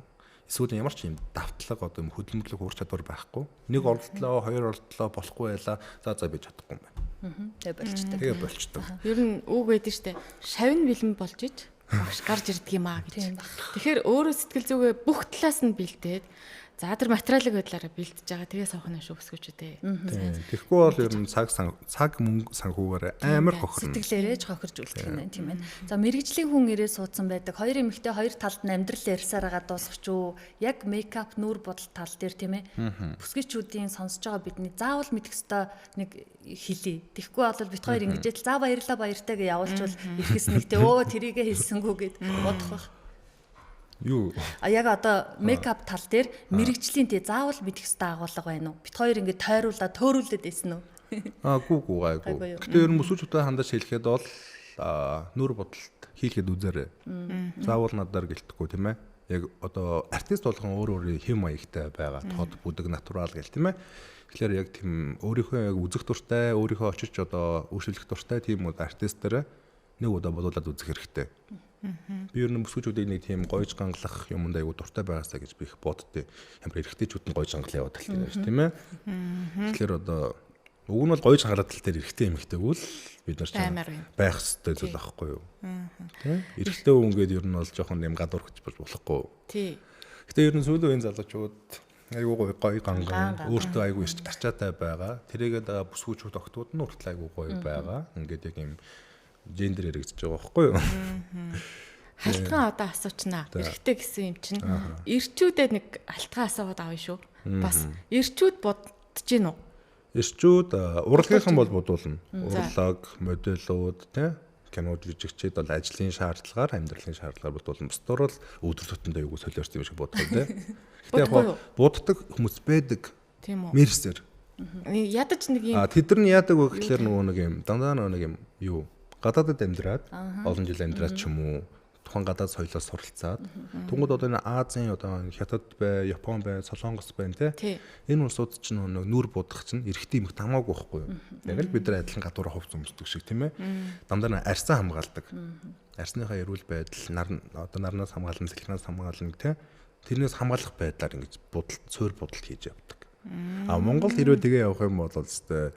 Эсвэл ямар ч юм давтлага одоо юм хөдөлмөрлөх ур чадвар байхгүй. Нэг оролдлоо, хоёр оролдлоо болохгүй байлаа. За би чадахгүй юм байна. Тэгээ болчдөг. Тэгээ болчдөг. Ер нь үг байдаг штэ. Шавн бэлэн болж ич багш гарч ирдэг юм аа гэж. Тэгэхээр өөрөө сэтгэл зүгээ бүх талаас нь бэлдээд за тэр материалын байдлаараа бэлдэж байгаа. Тэгээ суух нь шүү өсгөж үү. Тэгэхгүй бол ер нь цаг мөнгө санхүүгээр амар хохирно. Сэтгэлээрээ ч хохирж үлдэх юм байна, тийм ээ. За мэргэжлийн хүн ирээ суудсан байдаг. Хоёр эмэгтэй хоёр талд нь амьдрал ярьсаар байгаа дуусах ч үү. Яг мейкап нүүр будал тал дээр тийм ээ. Бүсгийчүүдийн сонсож байгаа бидний заавал мэдэх ёстой нэг хэлье. Тэгэхгүй бол бит хоёр ингэж л за баярлаа баяртай гэж явуулчвал ирэхс нэг те өө тэрийгэ хэлсэнгүү гэд бодох байх. Юу? А яг одоо мейкап тал дээр мэрэгжлийн тий заавал мэдэх ёстой агуулга байна уу? Бит хоёр ингэ тойруулаад төөрүүлээд байсан уу? Гүү гайгүй. Гэтэ ер нь мөсүүчүүдэд хандаж хэлэхэд бол нүүр будалт хийлгээд үзээрэй. Заавал надаар гэлтэхгүй тийм ээ. Яг одоо артист болгон өөр өөрийн хэм маягтай байгаа. Тод бүдэг натурал гэл тийм ээ. Тэгэхээр яг тийм өөрийнхөө яг үзэх дуртай, өөрийнхөө очиж одоо өөрчлөх дуртай тийм үү артистаараа нэг удаа бодуулаад үзэх хэрэгтэй. Би ер нь мөсгүүчүүдийг нэг тийм гойж гангалах юмд айгу дуртай байгаасаа гэж би их боддөө. Ямар эрэгтэйчүүд нь гойж гангалаа яваад тал дээр тийм ээ. Тэгэхээр одоо уг нь бол гойж гангалаад тал дээр эрэгтэй эмэгтэйг үл бид нар ч байх ёстой зүйл аахгүй юу? Тийм. Эрэгтэй хүн гээд ер нь бол жоохон юм гадуурхаж болохгүй. Тий. Гэтэ ер нь сүүлийн үеийн залуучууд айгу гоё ганган өөртөө айгу арчаатай байгаа. Тэрийгээ дагаа бүсгүүчүүд охтууд нь хүртэл айгу гоё байгаа. Ингээд яг юм гендер яригдж байгаа байхгүй юу? Халтгаан одоо асуучнаа. Эрэгтэй гэсэн юм чинь эрчүүдэд нэг халтгаан асуугаад авна шүү. Бас эрчүүд бодож гин үү? Эрчүүд урлагийнхан бол будуулна. Урлаг, модельүүд тий кино жүжигчид бол ажлын шаардлагаар, амьдралын шаардлагаар будуулна. Бусдаар бол өдөр тутамдаа юуг солиорсон юм шиг бодох тий. Гэтэ яг буддаг хүмүүс байдаг. Тийм үү. Мерсэр. Ядаж нэг юм. Тэд нар нь яадаг вэ гэхлээр нөгөө нэг юм дандаа нөгөө нэг юм юу гадаадад амьдраад олон жил амьдраад ч юм уу тухайн гадаад соёлоос суралцаад түнгүүд одоо энэ Азийн одоо Хятад бай, Япон бай, Солонгос байна те. Энэ улсууд чинь нөгөө нүүр будах чинь эрэгтэй эмэгтэй хамаагүй байхгүй юу? Яг л бид нар адилхан гадуураа хувц өмсдөг шиг тийм ээ. Дандаа арьсаа хамгаалдаг. Арьсныхаа эрүүл байдал, нар одоо нарнаас хамгаална, сэлхнээс хамгаална те. Тэрнээс хамгаалах байдлаар ингэж будалт, суур будалт хийж явдаг. А Монгол хэрвээ тэгээ явах юм бол өстэй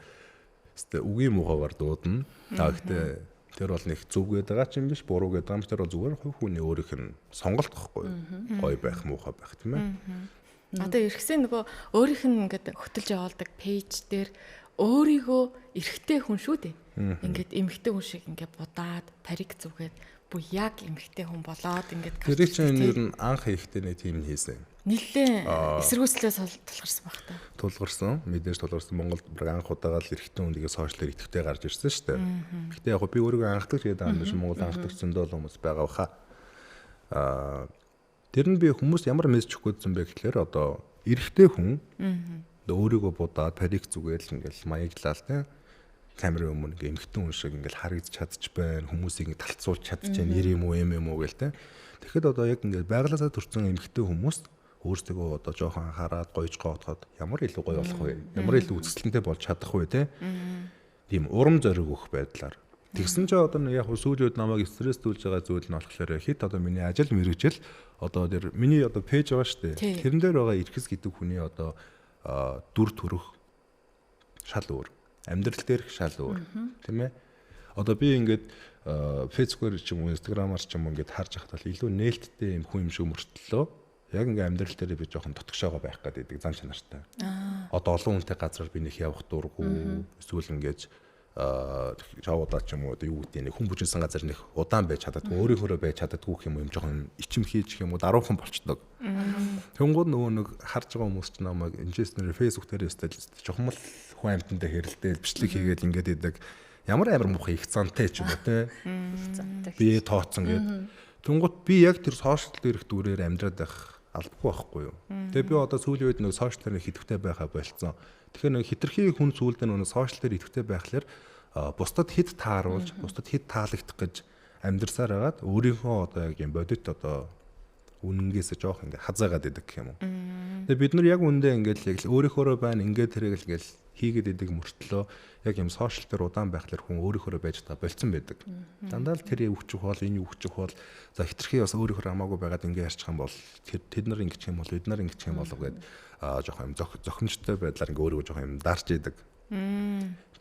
үгийн муухайгаар дуудана. А гэхдээ тэр бол нэг зөв гэдэг байгаа ч юм биш, буруу гэдэг юм. Тэр бол зүгээр хувь хүний өөрийнх нь сонголт гэхгүй юу? Гоё байх, муухай байх тийм ээ. Одоо эргэсэн нөгөө өөрийнх нь ингээд хөтөлж явуулдаг пэйж дээр өөрийгөө эрэгтэй хүн шүү дээ. Ингээд эмэгтэй хүн шиг ингээд будаад, парик зүгээд бүр яг эмэгтэй хүн болоод ингээд тэр чинь ер нь анх хийхдээ нэг тийм хийсэн. Нэлээ эсэргүүцлээ тулгарсан баг та. Тулгарсан. Мэдээж тулгарсан. Монголд бүр анх удаага л эрэгтэй хүн тэгээ сошиалээр идэвхтэй гарч ирсэн шүү дээ. Гэтэ яг би өөрийгөө анхдагч гэдэг юм биш. Монгол анхдагч зөндөө л хүмүүс байгаа баха. Тэр нь би хүмүүс ямар мессеж өгөх гэсэн бэ гэхлээр одоо эрэгтэй хүн өөрийгөө будаад парик зүгээл ингээл маяглал те камерын өмнө ингээ эмэгтэй хүн шиг ингээл харагдаж чадчих байна. Хүмүүсийг ингээ талцуулж чадчих байна. Ир юм уу, эм юм уу гээл те. Тэгэхэд одоо яг ингээ байглаасаа төрсэн эмэгтэй хүмүүс өөрсдөө одоо жоохон анхаарад гоёж гоотоход ямар илүү гоё болох вэ? Ямар илүү үзэсгэлэнтэй болж чадах вэ те? Тийм урам зориг өгөх байдлаар. Тэгсэн чинь одоо яг сүүлийн үед намайг стресстүүлж байгаа зүйл нь болохоор хэд одоо миний ажил мэргэжил одоо тэр миний одоо пэйж байгаа шүү дээ. Тэрэн дээр байгаа эрхэс гэдэг хүний одоо дүр төрх шал өөр. Амьдрал дээрх шал өөр. Тийм ээ? Одоо би ингээд Facebook-ээр ч юм уу Instagram-аар ч юм уу ингээд харж байхад бол илүү нээлттэй юм хүн юм шиг мөртлөө яг ингээ амьдрал дээр би жоохон дотгошоогоо байх гэдэг зан чанартай. Одоо олон хүнтэй газраар би нэг явах дурггүй эсвэл ингээд шоудаа ч юм уу одоо юу гэдэг нэг хүн бүжинсэн газар нэг удаан байж чаддаггүй, өөрийнхөөрөө байж чаддаггүй гэх юм уу юм жоохон ичимхийч гэх юм уу даруухан болчдөг. Тэнгууд нөгөө нэг харж байгаа хүмүүс ч намайг энэчээс нэр Facebook дээр өстэй чухам л хүн амьтантай хэрэлдээл бичлэг хийгээл ингээд идэг. Ямар амар муухай их зантай ч юм уу те. Би тооцсон гээд. Тэнгууд би яг тэр сошиал дээрх дүрээр амьдраад байх албагүй байхгүй юу. Тэгээ би одоо сүүлийн үед нэг сошиал дээр хитгэвтэй байхаа болцсон. Тэгэхээр нэг хитрхи хүн сүүлдээ нэг сошиал дээр идэвхтэй байхлаар бусдад хэд тааруулж, бусдад хэд таалагдах гэж амьдрсаар хагаад өөрийнхөө одоо яг юм бодит одоо үнэнгээсээ жоох ингээ хазаагаад идэг гэх юм уу. Тэгээ бид нар яг үндэ ингээл яг л өөрийнхөөрөө байна ингээд тэрэг л ингээл хийгээд идэг мөртлөө яг юм сошиал дээр удаан байхлаар хүн өөрийнхөөрөө байж та болцсон байдаг. Дандаа л тэр өвчих бол энэ өвчих бол за хитрхи бас өөрийнхөөрөө хамаагүй байгаад ингээ ярьчих юм бол тэд нар ингэчих юм бол бид нар ингэчих юм болов гээд жоох юм зохимжтой байдлаар ингээ өөрийгөө жоох юм дарж идэг.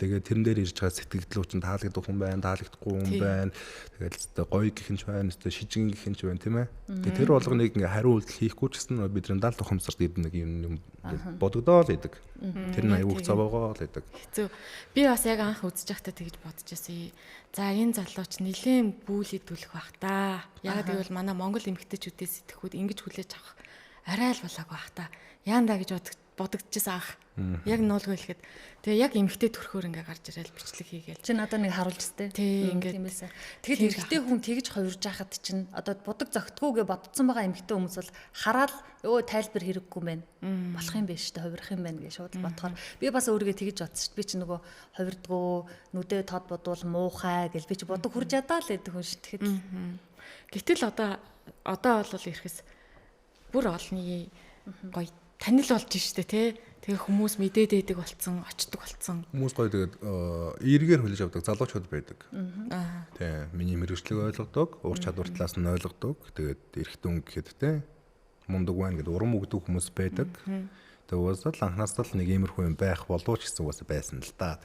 Тэгээд тэрэн дээр ирж байгаа сэтгэгдлүү чинь таалагдах хүн байна, таалагдахгүй хүн байна. Тэгээд л гоё гэх юм ч байна, өстой шижигэн гэх юм ч байна, тийм ээ. Тэгээд тэр болгоныг ингээ хариу үйлдэл хийхгүй ч гэсэн бидний дал тухамсарт гэдэг нэг юм бодогдоо л идэг. Тэр нь аюух цаваагаа л идэг. Хэцүү. Би бас яг анх үзэж байхдаа тэгж бодож байсан. За энэ залууч нилээн бүүлидүүлэх бах та. Яг гэвэл манай Монгол эмэгтэйчүүдээс сэтгэхүйд ингэж хүлээж авах арай л болоогүй бах та. Яандаа гэж бодогдчихсан анх. Яг нуулгүй хэлэхэд тэгээ яг эмэгтэй төрхөөр ингээ гарч ирэл бичлэг хийгээл. Чи надад нэг харуулж өстэй. Тий ингээд тийм байсан. Тэгэхэд эрэгтэй хүн тэгж хувирж хахад чинь одоо будаг зөгтгүүгээ бодцсон байгаа эмэгтэй хүмүүс бол хараад өө тайлбар хэрэггүй мэн. Болох юм биш үү, хувирах юм байна гэж шууд бодохоор би бас өөрийгөө тэгж бодсон шүү дээ. Би чи нөгөө хувирдгөө, нүдээ тод бодвол муухай гэл би чи будаг хурж ядаа л гэдэг хүн шүү. Тэгэхэд гэтэл одоо бол ирэхэс бүр олны гоё танил болж штэ тий. Тэгээ хүмүүс мэдээд байдаг болцсон, очдөг болцсон. Хүмүүс гоё тэгээд эргээр хүлээж авдаг залуучууд байдаг. Тий, миний мэргэжлийг ойлгодог, ур чадвар талаас нь ойлгодог. Тэгээд эрэгтэй хүн гэхэд тий мундаг байна гэд урам өгдөг хүмүүс байдаг. Тэгээд угаасаа л анхнаасаа л нэг иймэрхүү юм байх болов ч гэсэн угаасаа байсан л да.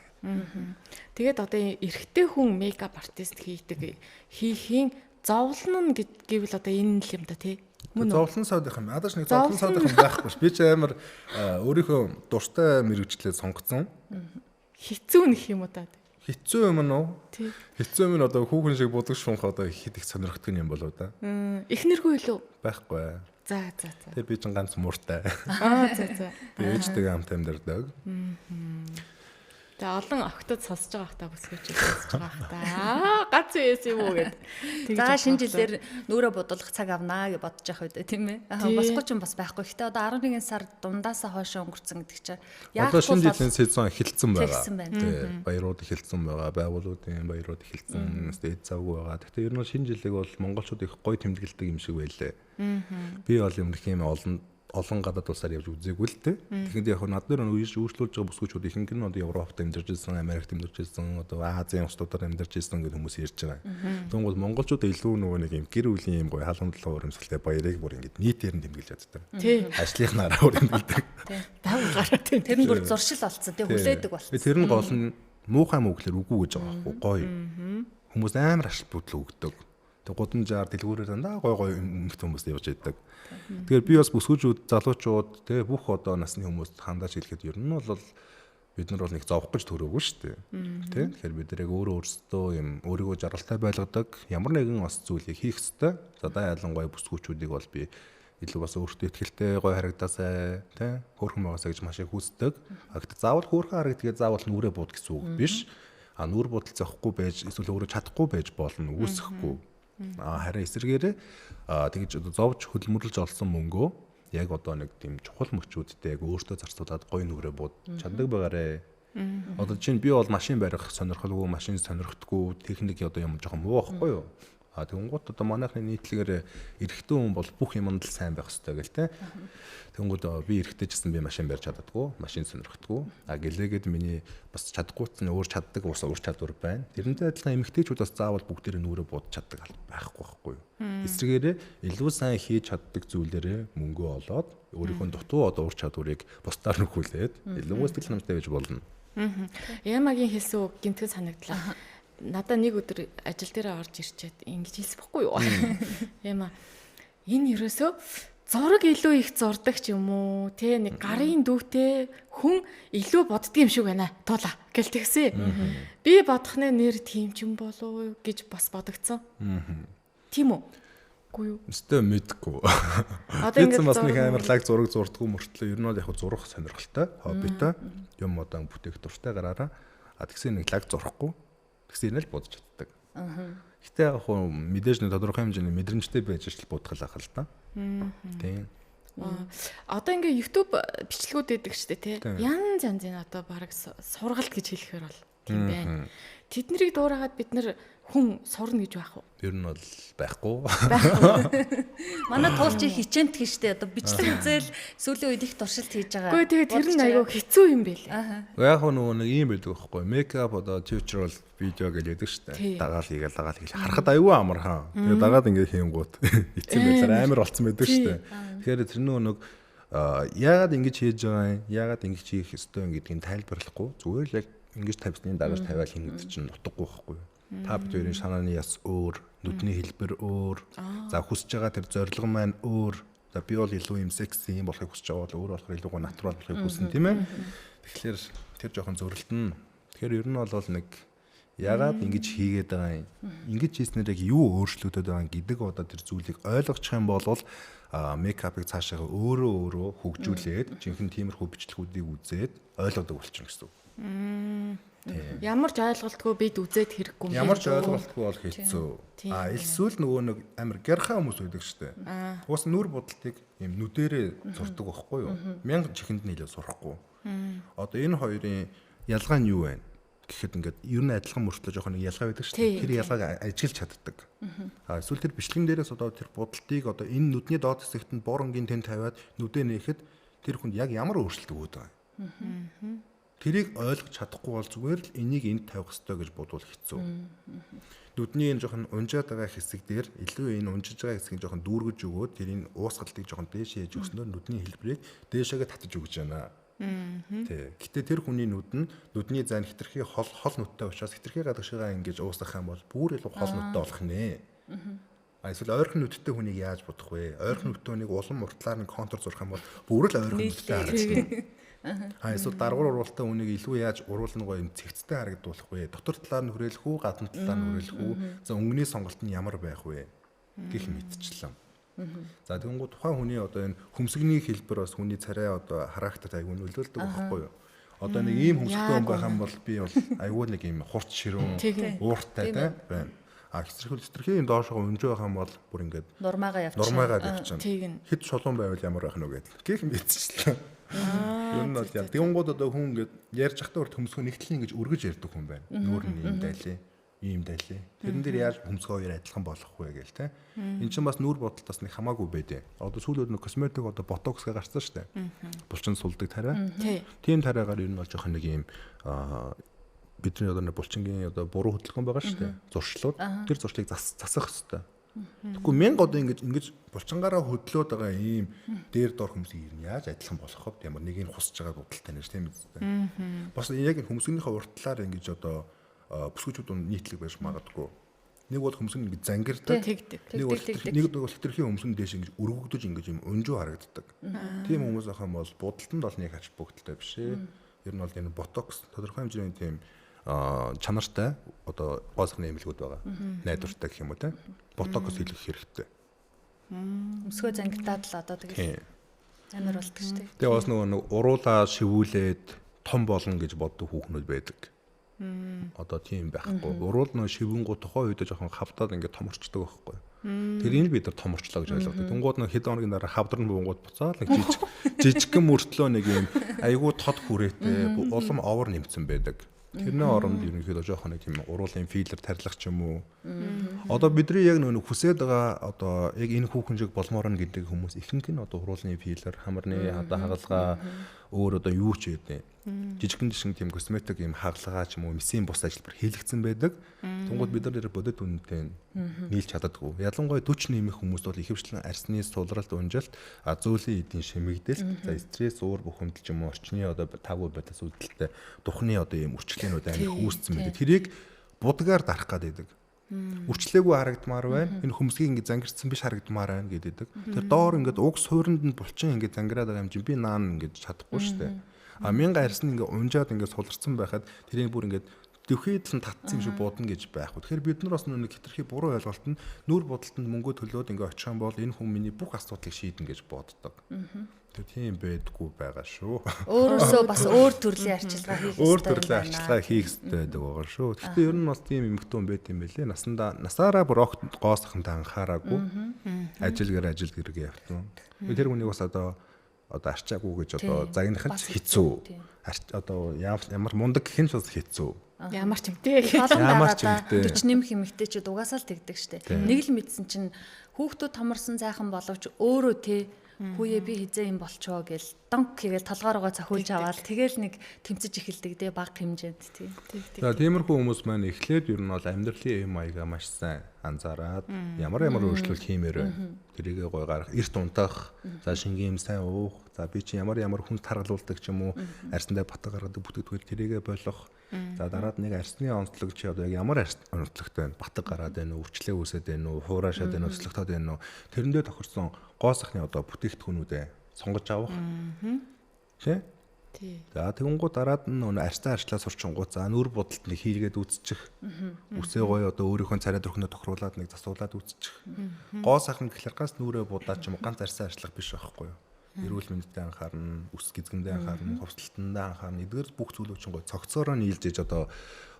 Тэгээд одоо эрэгтэй хүн мейкап артист хийдэг хийхийн зовлон нь гэвэл одоо энэ л юм да тий. Зовлон содох юм. Ядаж нэг зовлон содох юм байхгүй ш. Би ч амар өөрийнхөө дуртай мэргэжлээ сонгоцсон. Хэцүү нөх юм уу та? Хэцүү юм нь уу? Хэцүү юм нь одоо хүүхэн шиг будаг шунх одоо хэд их сонирхдаг юм болоо да. Эхнэргүй илүү? Байхгүй. За за за. Тэгээ би ч ганц мууртай. Аа за за. Би ээжтэйгээ хамт амьдардаг. Тэгээ олон охтод сонсож байгаа хта бүсгүйч сонсож байгаа хта. Аа гац үес юм уу гэд. За шинэ жилээр нүрээ будуулах цаг авнаа гэж бодож явах үед тийм ээ. Болохгүй ч юм бас байхгүй. Гэтэ одоо 11 сар дундаасаа хойш өнгөрцөн гэдэг чинь яг одоо шинэ жилийн сезон эхэлсэн байгаа. Тий. Баярууд эхэлсэн байгаа. Байгууллагын баярууд эхэлсэн. Эд завгүй байгаа. Гэтэ ер нь шинэ жилийг бол монголчууд их гоё тэмдэглэдэг юм шиг байлээ. Би бол юм их юм олон гадаад улсаар явж үзээгүй л дээ. Тэгэхээр яг над дээр үйлчлүүлж байгаа бүсгүүчүүд ихэнх нь одоо Европт амьдарч ирсэн, Америкт амьдарч ирсэн, одоо Азийн улсуудаар амьдарч ирсэн гэдэг хүмүүс ярьж байгаа. Тэгвэл монголчууд илүү нөгөө нэг юм гэр бүлийн юм гоё халуун талаа урамсгалтай баярыг бүр ингэж нийтээр нь тэмдэглэж чаддаг. Ажлынхнаараа бүр тэмдэглэдэг. Байгуулгаараа тийм. Тэр нь бүр зуршил болсон. Тэг хүлээдэг болсон. Тэр нь гол нь муухай мүү гэхэлэр үгүй гэж байгаа байхгүй гоё. Хүмүүс амар ашиг бүтлээ өгдөг. Тэг гудамжаар дэлгүүрээр дандаа гой гой эмэгтэй хүмүүс явж идэг. Тэгэхээр би бас бүсгүүчүүд, залуучууд тэ бүх одоо насны хүмүүст хандаж хэлэхэд ер нь бол бид нар бол нэг зовх гэж төрөөгүй шүү дээ. Тэ? Тэгэхээр бид нар яг өөрөө өөрсдөө юм өөрийгөө жаргалтай байлгадаг ямар нэгэн ос зүйлийг хийх ёстой. За да ялангуяа бүсгүүчүүдийг бол би илүү бас өөртөө ихтэй гой харагдаасай тэ хөөрхөн байгаасай гэж маш их хүсдэг. А гэхдээ заавал хөөрхөн харагдгээ заавал нүрээ бууд гэсэн үг биш. А нүр будал зохихгүй байж эсвэл өөрөө чадахгүй байж болно үүсэхгүй. Харин эсрэгээрээ тэгж одоо зовж хөдөлмөрлөж олсон мөнгөө яг одоо нэг тийм чухал мөчүүдтэй яг өөртөө зарцуулаад гоё нүрээ бууд чаддаг байгаарэ. Одоо чинь би бол машин барих сонирхолгүй, машин сонирхдаггүй, техник одоо юм жоохон муу байхгүй юу? А тэгэнгүүт одоо манайхны нийтлэгээр эрэгтэй хүн бол бүх юмд л сайн байх ёстой гэл те. Тэгэнгүүт би эрэгтэй ч гэсэн би машин барьж чаддаггүй, машин сонирхдаггүй. А гэлээгээд миний бас чадахгүйц нь өөр чаддаг ус ур чадвар байна. Тэрнтэй адилхан эмэгтэйчүүд бас заавал бүгдээрээ нүрээ бууд чаддаг байхгүй байхгүй юу? Эсрэгээрээ илүү сайн хийж чаддаг зүйлээрээ мөнгөө олоод өөрийнхөө дутуу одоо ур чадварыг бусдаар нөхүүлээд илүү сэтгэл хангамжтай байж болно. Ямагийн хэлсэн үг гинтгэн санагдлаа. Надаа нэг өдөр ажил дээрээ орж ирчээд ингэж хэлсэн бохгүй юу? Яма энэ ерөөсөө зураг илүү их зурдаг ч юм уу те нэг гарын дүүтэй хүн илүү боддөг юм шиг байна туула гэл тэгсэн. Би бодох нэ нэр тийм ч юм болов гэж бас бодогдсон. Тийм үү? Үгүй юу? Өстөө мэдгүй. Одоо ингэж бас нэг амар лаг зураг зурдгүй мөртлөө ер нь бол яг зурах сонирхолтой хоббитой юм одоо бүтээх дуртай гараараа а тэгсэн нэг лаг зурхгүй тэгсэн энэ л бодож чаддаг. Гэтэ яг хуу мэдээж нэг тодорхой хэмжээний мэдрэмжтэй байж л бодох л ах л та. Тийм. Одоо ингээ YouTube бичлэгүүд өгдөг шүү дээ, тий. Янз янзын одоо бараг сургалт гэж хэлэхээр бол тийм байна. Тэднийг дуурайгаад бид нэр хүн сурна гэж байх уу? Ер нь бол байхгүй. Манай туулч их хичээнтг штэ. Одоо бичлэг үзэл сүүлийн үед их туршилт хийж байгаа. Үгүй тэгээ тэр нь айгүй хэцүү юм байлээ. Яг нөгөө нэг ийм байдаг байхгүй. Мейкап одоо tutorial видео гэж яддаг штэ. Дагаал хийгээл дагаал хийгээл харахад айгүй амархан. Тэгээ дагаад ингээ хийнгуут эцсийн байдлаар амар болцсон байдаг штэ. Тэгэхээр тэр нөгөө нэг яагаад ингэж хийж байгаа юм? Яагаад ингэж хийх ёстой юм гэдгийг тайлбарлахгүй. Зүгээр л яг ингэж тавьсны дагаж тавиал хийнэ гэдэг чинь утгагүй байхгүй юу? Та бид хоёрын санааны яс өөр, нүдний хэлбэр өөр. За хүсэж байгаа тэр зорилго маань өөр. За би бол илүү юм секси юм болохыг хүсэж байгаа бол өөр болохоор илүү натурал болохыг хүснэ тийм ээ. Тэгэхээр тэр жоохон зөрөлдөн. Тэгэхээр ер нь бол нэг ягаад ингэж хийгээд байгаа юм? Ингэж хийснээр яг юу өөрчлөгдөд байгаа юм гэдэг одоо тэр зүйлийг ойлгочих юм бол мейкапыг цаашаа өөрөө өөрөө хөгжүүлээд жинхэнэ тиймэрхүү бичлэгүүдийг үзээд ойлгодог болчихно гэсэн үг. Ямар ч ойлголтгүй бид үзээд хэрэггүй юм. Ямар ч ойлголтгүй бол хэцүү. А эсвэл нөгөө нэг амар гярхаа хүмүүс байдаг шүү дээ. Уус нүр будалтыг юм нүдэрээ зурдаг байхгүй юу? Мянга чихэнд нь илүү сурахгүй. Одоо энэ хоёрын ялгаа нь юу вэ? Гэхэд ингээд ер нь адилхан мөртлөө жоохон нэг ялгаа байдаг шүү дээ. Тэр ялгааг ажиглаж чаддаг. А эсвэл тэр бичлэгэн дээрээс одоо тэр будалтыг одоо энэ нүдний доод хэсэгт нь бор өнгийн тэн тавиад нүдээ нээхэд тэр хүнд яг ямар өөрчлөлт өгöd байгаа юм. Тэрийг ойлгож чадахгүй бол зүгээр л энийг энд тавих ёстой гэж бодвол хэцүү. Нүдний энэ жоохон унжаад байгаа хэсэг дээр илүү энэ унжиж байгаа хэсгийг жоохон дүүргэж өгөөд тэрийн уусгалтыг жоохон дээш хийж өгснөөр нүдний хэлбэрийг дээшээгээ татаж өгч байна. Тий. Гэтэ тэр хүний нүд нь нүдний зайн хэтэрхий хол хол нүдтэй учраас хэтэрхий гадагшгаа ингэж уусгах юм бол бүр илүү хол нүдтэй болох нэ. А эсвэл ойрхон нүдтэй хүнийг яаж бодох вэ? Ойрхон нүдтэй хүнийг улам уртлаар нь контур зурх юм бол бүр л ойрхон нүдтэй харагдана. А эсвэл даргуур уруултай хүнийг илүү яаж уруулна гоё юм цэгцтэй харагдуулах вэ? Дотор талаар нь хүрээлэх үү, гадна талаар нь хүрээлэх үү? За өнгөний сонголт нь ямар байх вэ? Гэх мэтчлэн. За тэгэнгүүт тухайн хүний одоо энэ хөмсгний хэлбэр бас хүний царай одоо характерт аягүй нөлөөлдөг байхгүй юу? Одоо нэг ийм хөмсгтэй хүн байх юм бол би бол айгүй нэг ийм хурц ширүүн ууртай те байна. А хэтэрхий юм доошоо өнжөө байх юм бол бүр ингээд нурмаагаа явчихна. Нурмаагаа явчихна. Хэд шулуун байвал ямар байх нь вэ гэдэл. Гэх мэтчлээ. Ер нь бол яа. Тэгэнгүүт одоо хүн ингээд ярьж байхдаа урт хөмсгөө нэгтлэн ингэж өргөж ярьдаг хүн байна. Нүүр нь ийм дайлээ, ийм дайлээ. Тэрэн дээр яаж хөмсгөө хоёр адилхан болох вэ гээл те. Энд чинь бас нүүр бодолтоос нэг хамаагүй байдیں۔ Одоо сүүлүүд нэг косметик одоо ботокс гэ гарсан шүү дээ. Булчин сулдаг тариа. Тийм тариагаар ер нь бол жоохон нэг ийм бидний одоо нэг булчингийн одоо буруу хөдөлгөөн байгаа шүү дээ. Зуршлууд. Тэр зуршлыг засах хэрэгтэй. Тэгэхгүй мянга одоо ингэж булчингаараа хөдлөөд байгаа ийм дээр дор хөмсгийг ер нь яаж адилхан болох вэ? Ямар нэг нь хусж байгаа бодолтой нэр тийм үстэй. Бас яг хөмсгнийхээ уртлаар ингэж одоо бүсгүүчүүд нийтлэг байж магадгүй. Нэг бол хөмсгөн ингэж зангирдаг. Нэг бол хэтэрхий хөмсгөн дээш ингэж өргөгдөж ингэж юм өнжөө харагддаг. Тийм хүмүүс ах юм бол будалтанд бол нэг ач бүгдэлтэй биш ээ. Ер нь бол энэ ботокс тодорхой хэмжээний тийм чанартай одоо гоо сайхны эмнэлгүүд байгаа. Найдвартай гэх юм уу те. Ботокс хийх хэрэгтэй. Өмсгөө зангитаад л одоо тэгэл амар болдог шүү дээ. Тэгээ бас нөгөө нэг уруулаа шивүүлээд том болно гэж боддог хүүхнүүд байдаг. Одоо тийм байхгүй. Уруул нөө шивэнгүү тухайн үедээ жоохон хавдаад ингээд томорчдөг байхгүй. Тэрийг л бид нар томорчлоо гэж ойлгодог. Тэнгууд нөө хэд хоногийн дараа хавдран буунгууд буцаал нэг жижигхэн мөртлөө нэг юм айгүй тод хүрээтэй улам овор нэмсэн байдаг. Тэрний оронд ерөнхийдөө жоохон нэг тийм уруулын филлер тарилах ч юм уу. Одоо бидний яг нөгөө хүсээд байгаа одоо яг энэ хүүхэн шиг болмоор нь гэдэг хүмүүс ихэнх нь одоо уруулын филлер, хамарны одоо хагалгаа өөр одоо юу ч гэдэг. Жижигхэн жишгэн тийм косметик юм хагалгаа ч юм уу мисийн бус ажилбар хийлэгдсэн байдаг. Тунгууд бид нар бодит үнэтэй нийлж чаддаггүй. Ялангуяа 40 нэмэх хүмүүс бол ихэвчлэн арсны сулралт, унжилт, зөөлөн эдийн шимэгдэлт, за стресс, уур бухимдал ч юм уу орчны одоо таагүй байдлаас үүдэлтэй духны одоо ийм үрчлээнүүд амар үүссэн байдаг. Тэрийг будгаар дарах гад байдаг. Үрчлээгүй харагдмаар байна. Энэ хөмсгийг ингэ зангирсан биш харагдмаар байна гэдэг. Тэр доор ингээд уг суурьнд нь булчин ингээд зангираад байгаа юм чинь би наан ингээд чадахгүй шүү дээ. А мянга арьс нь ингээ унжаад ингээ суларсан байхад тэрийг бүр ингээд дөхийдл нь татсан юм шиг будна гэж байхгүй. Тэгэхээр бид нар бас нэг хэтэрхий буруу ойлголт нь нүүр будалтанд мөнгө төлөөд ингээ очих юм бол энэ хүн миний бүх асуудлыг шийднэ гэж боддог. Тэр тийм байдгүй байгаа шүү. Өөрөөсөө бас өөр төрлийн арчилгаа хийх ёстой. Өөр төрлийн арчилгаа хийх ёстой байдаг байгаа шүү. Гэхдээ ер нь бас тийм эмэгтэй хүн байт юм байлээ. Насандаа насаараа бүр огт гоо сахантай анхаараагүй. Ажил гэргээ явтан. Тэр хүнийг бас одоо арчаагүй гэж одоо загнах нь хэцүү. Одоо ямар мундаг гэх нь бас хэцүү. Ямар ч юмтэй. Ямар ч юмтэй. 40 нэмэх эмэгтэйчүүд угаасаа л тэгдэг штэ. Нэг л мэдсэн чинь хүүхдүүд томорсон сайхан боловч өөрөө те хүүе би хизээ юм болчоо гэл донк хийгээл толгоороо цохиулж аваад тэгэл нэг тэмцэж эхэлдэг те баг хэмжээнд тий. За тиймэрхүү хүмүүс маань эхлээд ер нь бол амьдралын эм маягаа маш сайн анзаараад ямар өөрчлөлт хиймээр байна. Тэрийгээ гой гарах, эрт унтах, за шингийн юм сайн уух, за би чинь ямар хүн таргалуулдаг ч юм уу, арьсандаа батга гаргадаг бүтгэдгээр тэрийгээ болох. За дараад нэг арьсны онцлог чи одоо яг ямар арьс онцлогтой байна? Батга гараад байна уу, өвчлээ үүсээд байна уу, хураашаад байна уу, өслөгтөөд байна уу? Тэрэндээ тохирсон гоо сайхны одоо бүтээгдэхүүнүүдээ сонгож авах. Тэ? Тий. За тэгэнгүүт дараад нь нөө арьстай арчлаа сурчингууд за нүүр будалт нэг хийгээд үзчих. Үсээ гоё одоо өөрийнхөө царай төрхнөө тохируулаад нэг засуулаад үзчих. Гоо сайхан гэхлээр ганц нүрээ будаад ч юм уу ганц арьсаа арчлах биш байхгүй юу? Эрүүл мэндэд анхаарна, үс гизгэндээ анхаарна, хувцлалтандаа анхаарна. Эдгээр бүх зүйлүүд чинь гоё цогцоороо нийлж иж одоо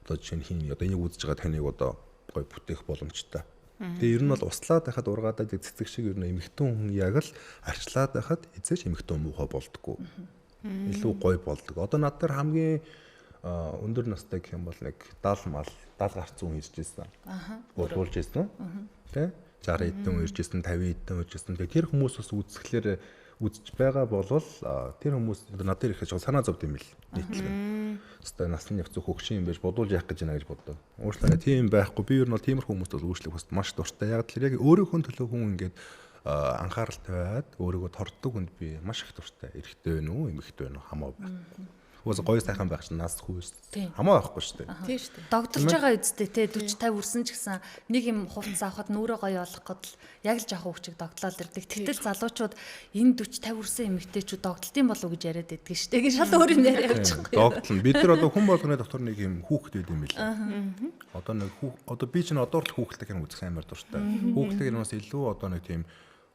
жишээ нь хин одоо энийг үзэж байгаа таныг одоо гоё бүтээх боломжтой. Тэгээ ер нь бол услаад байхад ургаадаад цэцэг шиг ер нь эмэгтэн хүн яг л арчлаад байхад эзээч эмэгтэн муухай болдгоо. Илүү гоё болдог. Одоо над дээр хамгийн өндөр настай гэх юм бол нэг 70 мал 70 гарцсан хүн ирж ирсэн. Болуулж ирсэн. Тэ? 60 хэдэн хүн ирж ирсэн, 50 хэдэн хүн ирж ирсэн. Тэгээ тэр хүмүүс бас үзэхлээр үзэж байгаа болвол тэр хүмүүс над дээр ирэхэд санаа зовд юм бэл нийтлэг. Хэвээ насны явц хөгшин юм байж бодуулж яах гэж байна гэж боддог. Уучлаарай тийм байхгүй. Би ер нь бол тиймэрхүү хүмүүст бол үйлчлэх бас маш дуртай. Яг тэр яг өөрийнхөө төлөө хүн ингээд анхаарал тавиад өөрийгөө торддог хүнд би маш их дуртай. Эрэгтэй байна уу, эмэгтэй байна уу хамаа байхгүй. Уус гоё сайхан байх чинь нас хүүс хамаа байхгүй шүү дээ. Тийм шүү дээ. Догдолж байгаа үсттэй те 40 50 үрсэн ч гэсэн нэг юм хувцас авахад нүрээ гоё болох гээд л яг л жоохон хүчиг догдлол ирдэг. Тэгтэл залуучууд энэ 40 50 үрсэн эмэгтэйчүүд догдолтын болов уу гэж яриад байдаг шүү дээ. Шал өөр юм яриа явчихгүй. Догдолно. Бид нар одоо хүн болгоны дотор нэг юм хүүхэд байд юм билээ. Одоо нэг одоо би чинь одоо л хүүхэлтэй юм үзэх амар дуртай. Хүүхэлтэй юмас илүү одоо нэг тийм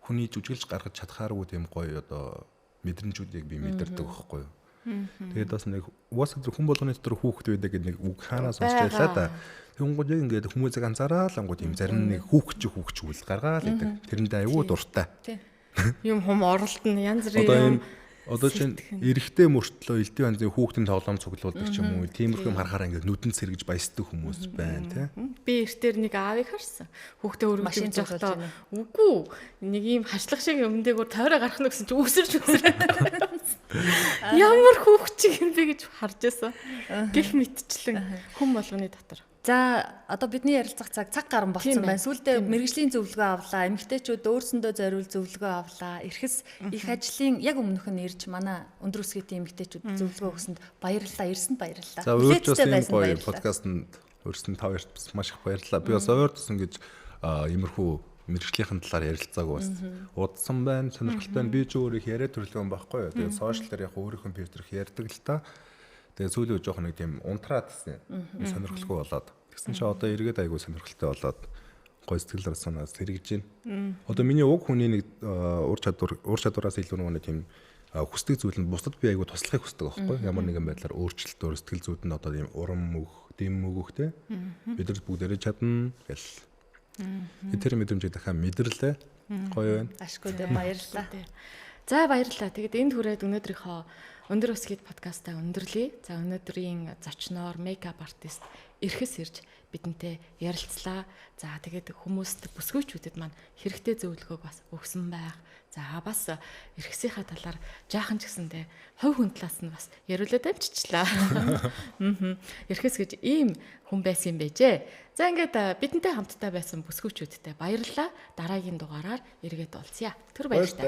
хүний жүжиглж гаргаж чадхааргүй тийм гоё одоо мэдрэмжүүдийг би мэдэрдэг байхгүй юу? Тэгээд бас нэг угаасаа тэр хүн болгоны дотор хүүхэд байдаг гэдэг нэг үг хаанаа сонсч байлаа да. Тэнгууд яг ингээд хүмүүсийг анзаараад ангууд юм зарим нэг хүүхч хүүхч үйл гаргаал гэдэг. Тэрэндээ айгүй дуртай. Юм хум оролтно янз бүрийн юм. Одоо чинь эрэгтэй мөртлөө элдв янзын хүүхдийн тоглоом цуглуулдаг ч юм уу тиймэрхүү юм харахаар ингээд нүдэн сэргэж баясдаг хүмүүс байна тий. Би эртээр нэг аавыг харсан. Хүүхдээ өргөж явж байхдаа үгүй нэг ийм хашлах шиг юм дээгүүр тойроо гарах нь гэсэн чи үсэрч үсрээ. Ямар хүүхч юм бэ гэж харж байсан. Гэх мэтчлэн хүн болгоны дотор. За одоо бидний ярилцах цаг цаг гарan болцсон байна. Сүүлдээ мэргэжлийн зөвлөгөө авлаа. Эмэгтэйчүүд өөрсөндөө зориул зөвлөгөө авлаа. Эрхэс их ажлын яг өмнөх нь ирж манай өндөр өсгийтэй эмэгтэйчүүд зөвлөгөө өгсөнд баярлалаа. Ирсэнд баярлалаа. За урьж бас ийм гоё подкастэнд урьсан та хоёрт бас маш их баярлалаа. Би бас ойр тусан гэж иймэрхүү мэргэжлийнхэн талаар ярилцаагүй бас удсан байна, сонирхолтой байна. Би ч өөр их яриа төрлөө юм байхгүй юу. Тэгээд сошиал дээр яг өөрийнхөө пэйж дээрх ярьдаг л та. Тэгээ сүүлийн үед жоох нэг тийм унтраад гэсэн. Сонирхолгүй болоод. Тэгсэн чинь одоо эргээд айгүй сонирхолтой болоод гой сэтгэл санаа сэргэж байна. Одоо миний уг хүний нэг ур чадвар ур чадвараас илүү нэг тийм хүсдэг зүйл нь бусдад би айгүй туслахыг хүсдэг байхгүй ямар нэгэн байдлаар өөрчлөлтөөр сэтгэл зүйд нь одоо тийм урам өгөх, дэм өгөх те. Бид нар бүгдээрээ чадна гэл. Тэр мэдрэмжийг дахиад мэдэрлээ. Гоё байна. Ашгүй дээ баярлалаа. За баярлалаа. Тэгээд энд хүрээд өнөөдрийнхөө Өндөр өсгийд подкастаа өндөрлөе. За өнөөдрийн зочноор мейкап артист Эрхэс ирж бидэнтэй ярилцлаа. За тэгээд хүмүүст бүсгүйчүүдэд маань хэрэгтэй зөвлөгөөг бас өгсөн байх. За бас Эрхэсийнхаа талаар жаахан ч гэсэндээ хувь хүн талаас нь бас яриулаад амжичлаа. Эрхэс гэж ийм хүн байсан юм байжээ. За ингээд бидэнтэй хамтдаа байсан бүсгүйчүүдтэй баярлалаа. Дараагийн дугаараар эргээд уулзъя. Түр баяртай.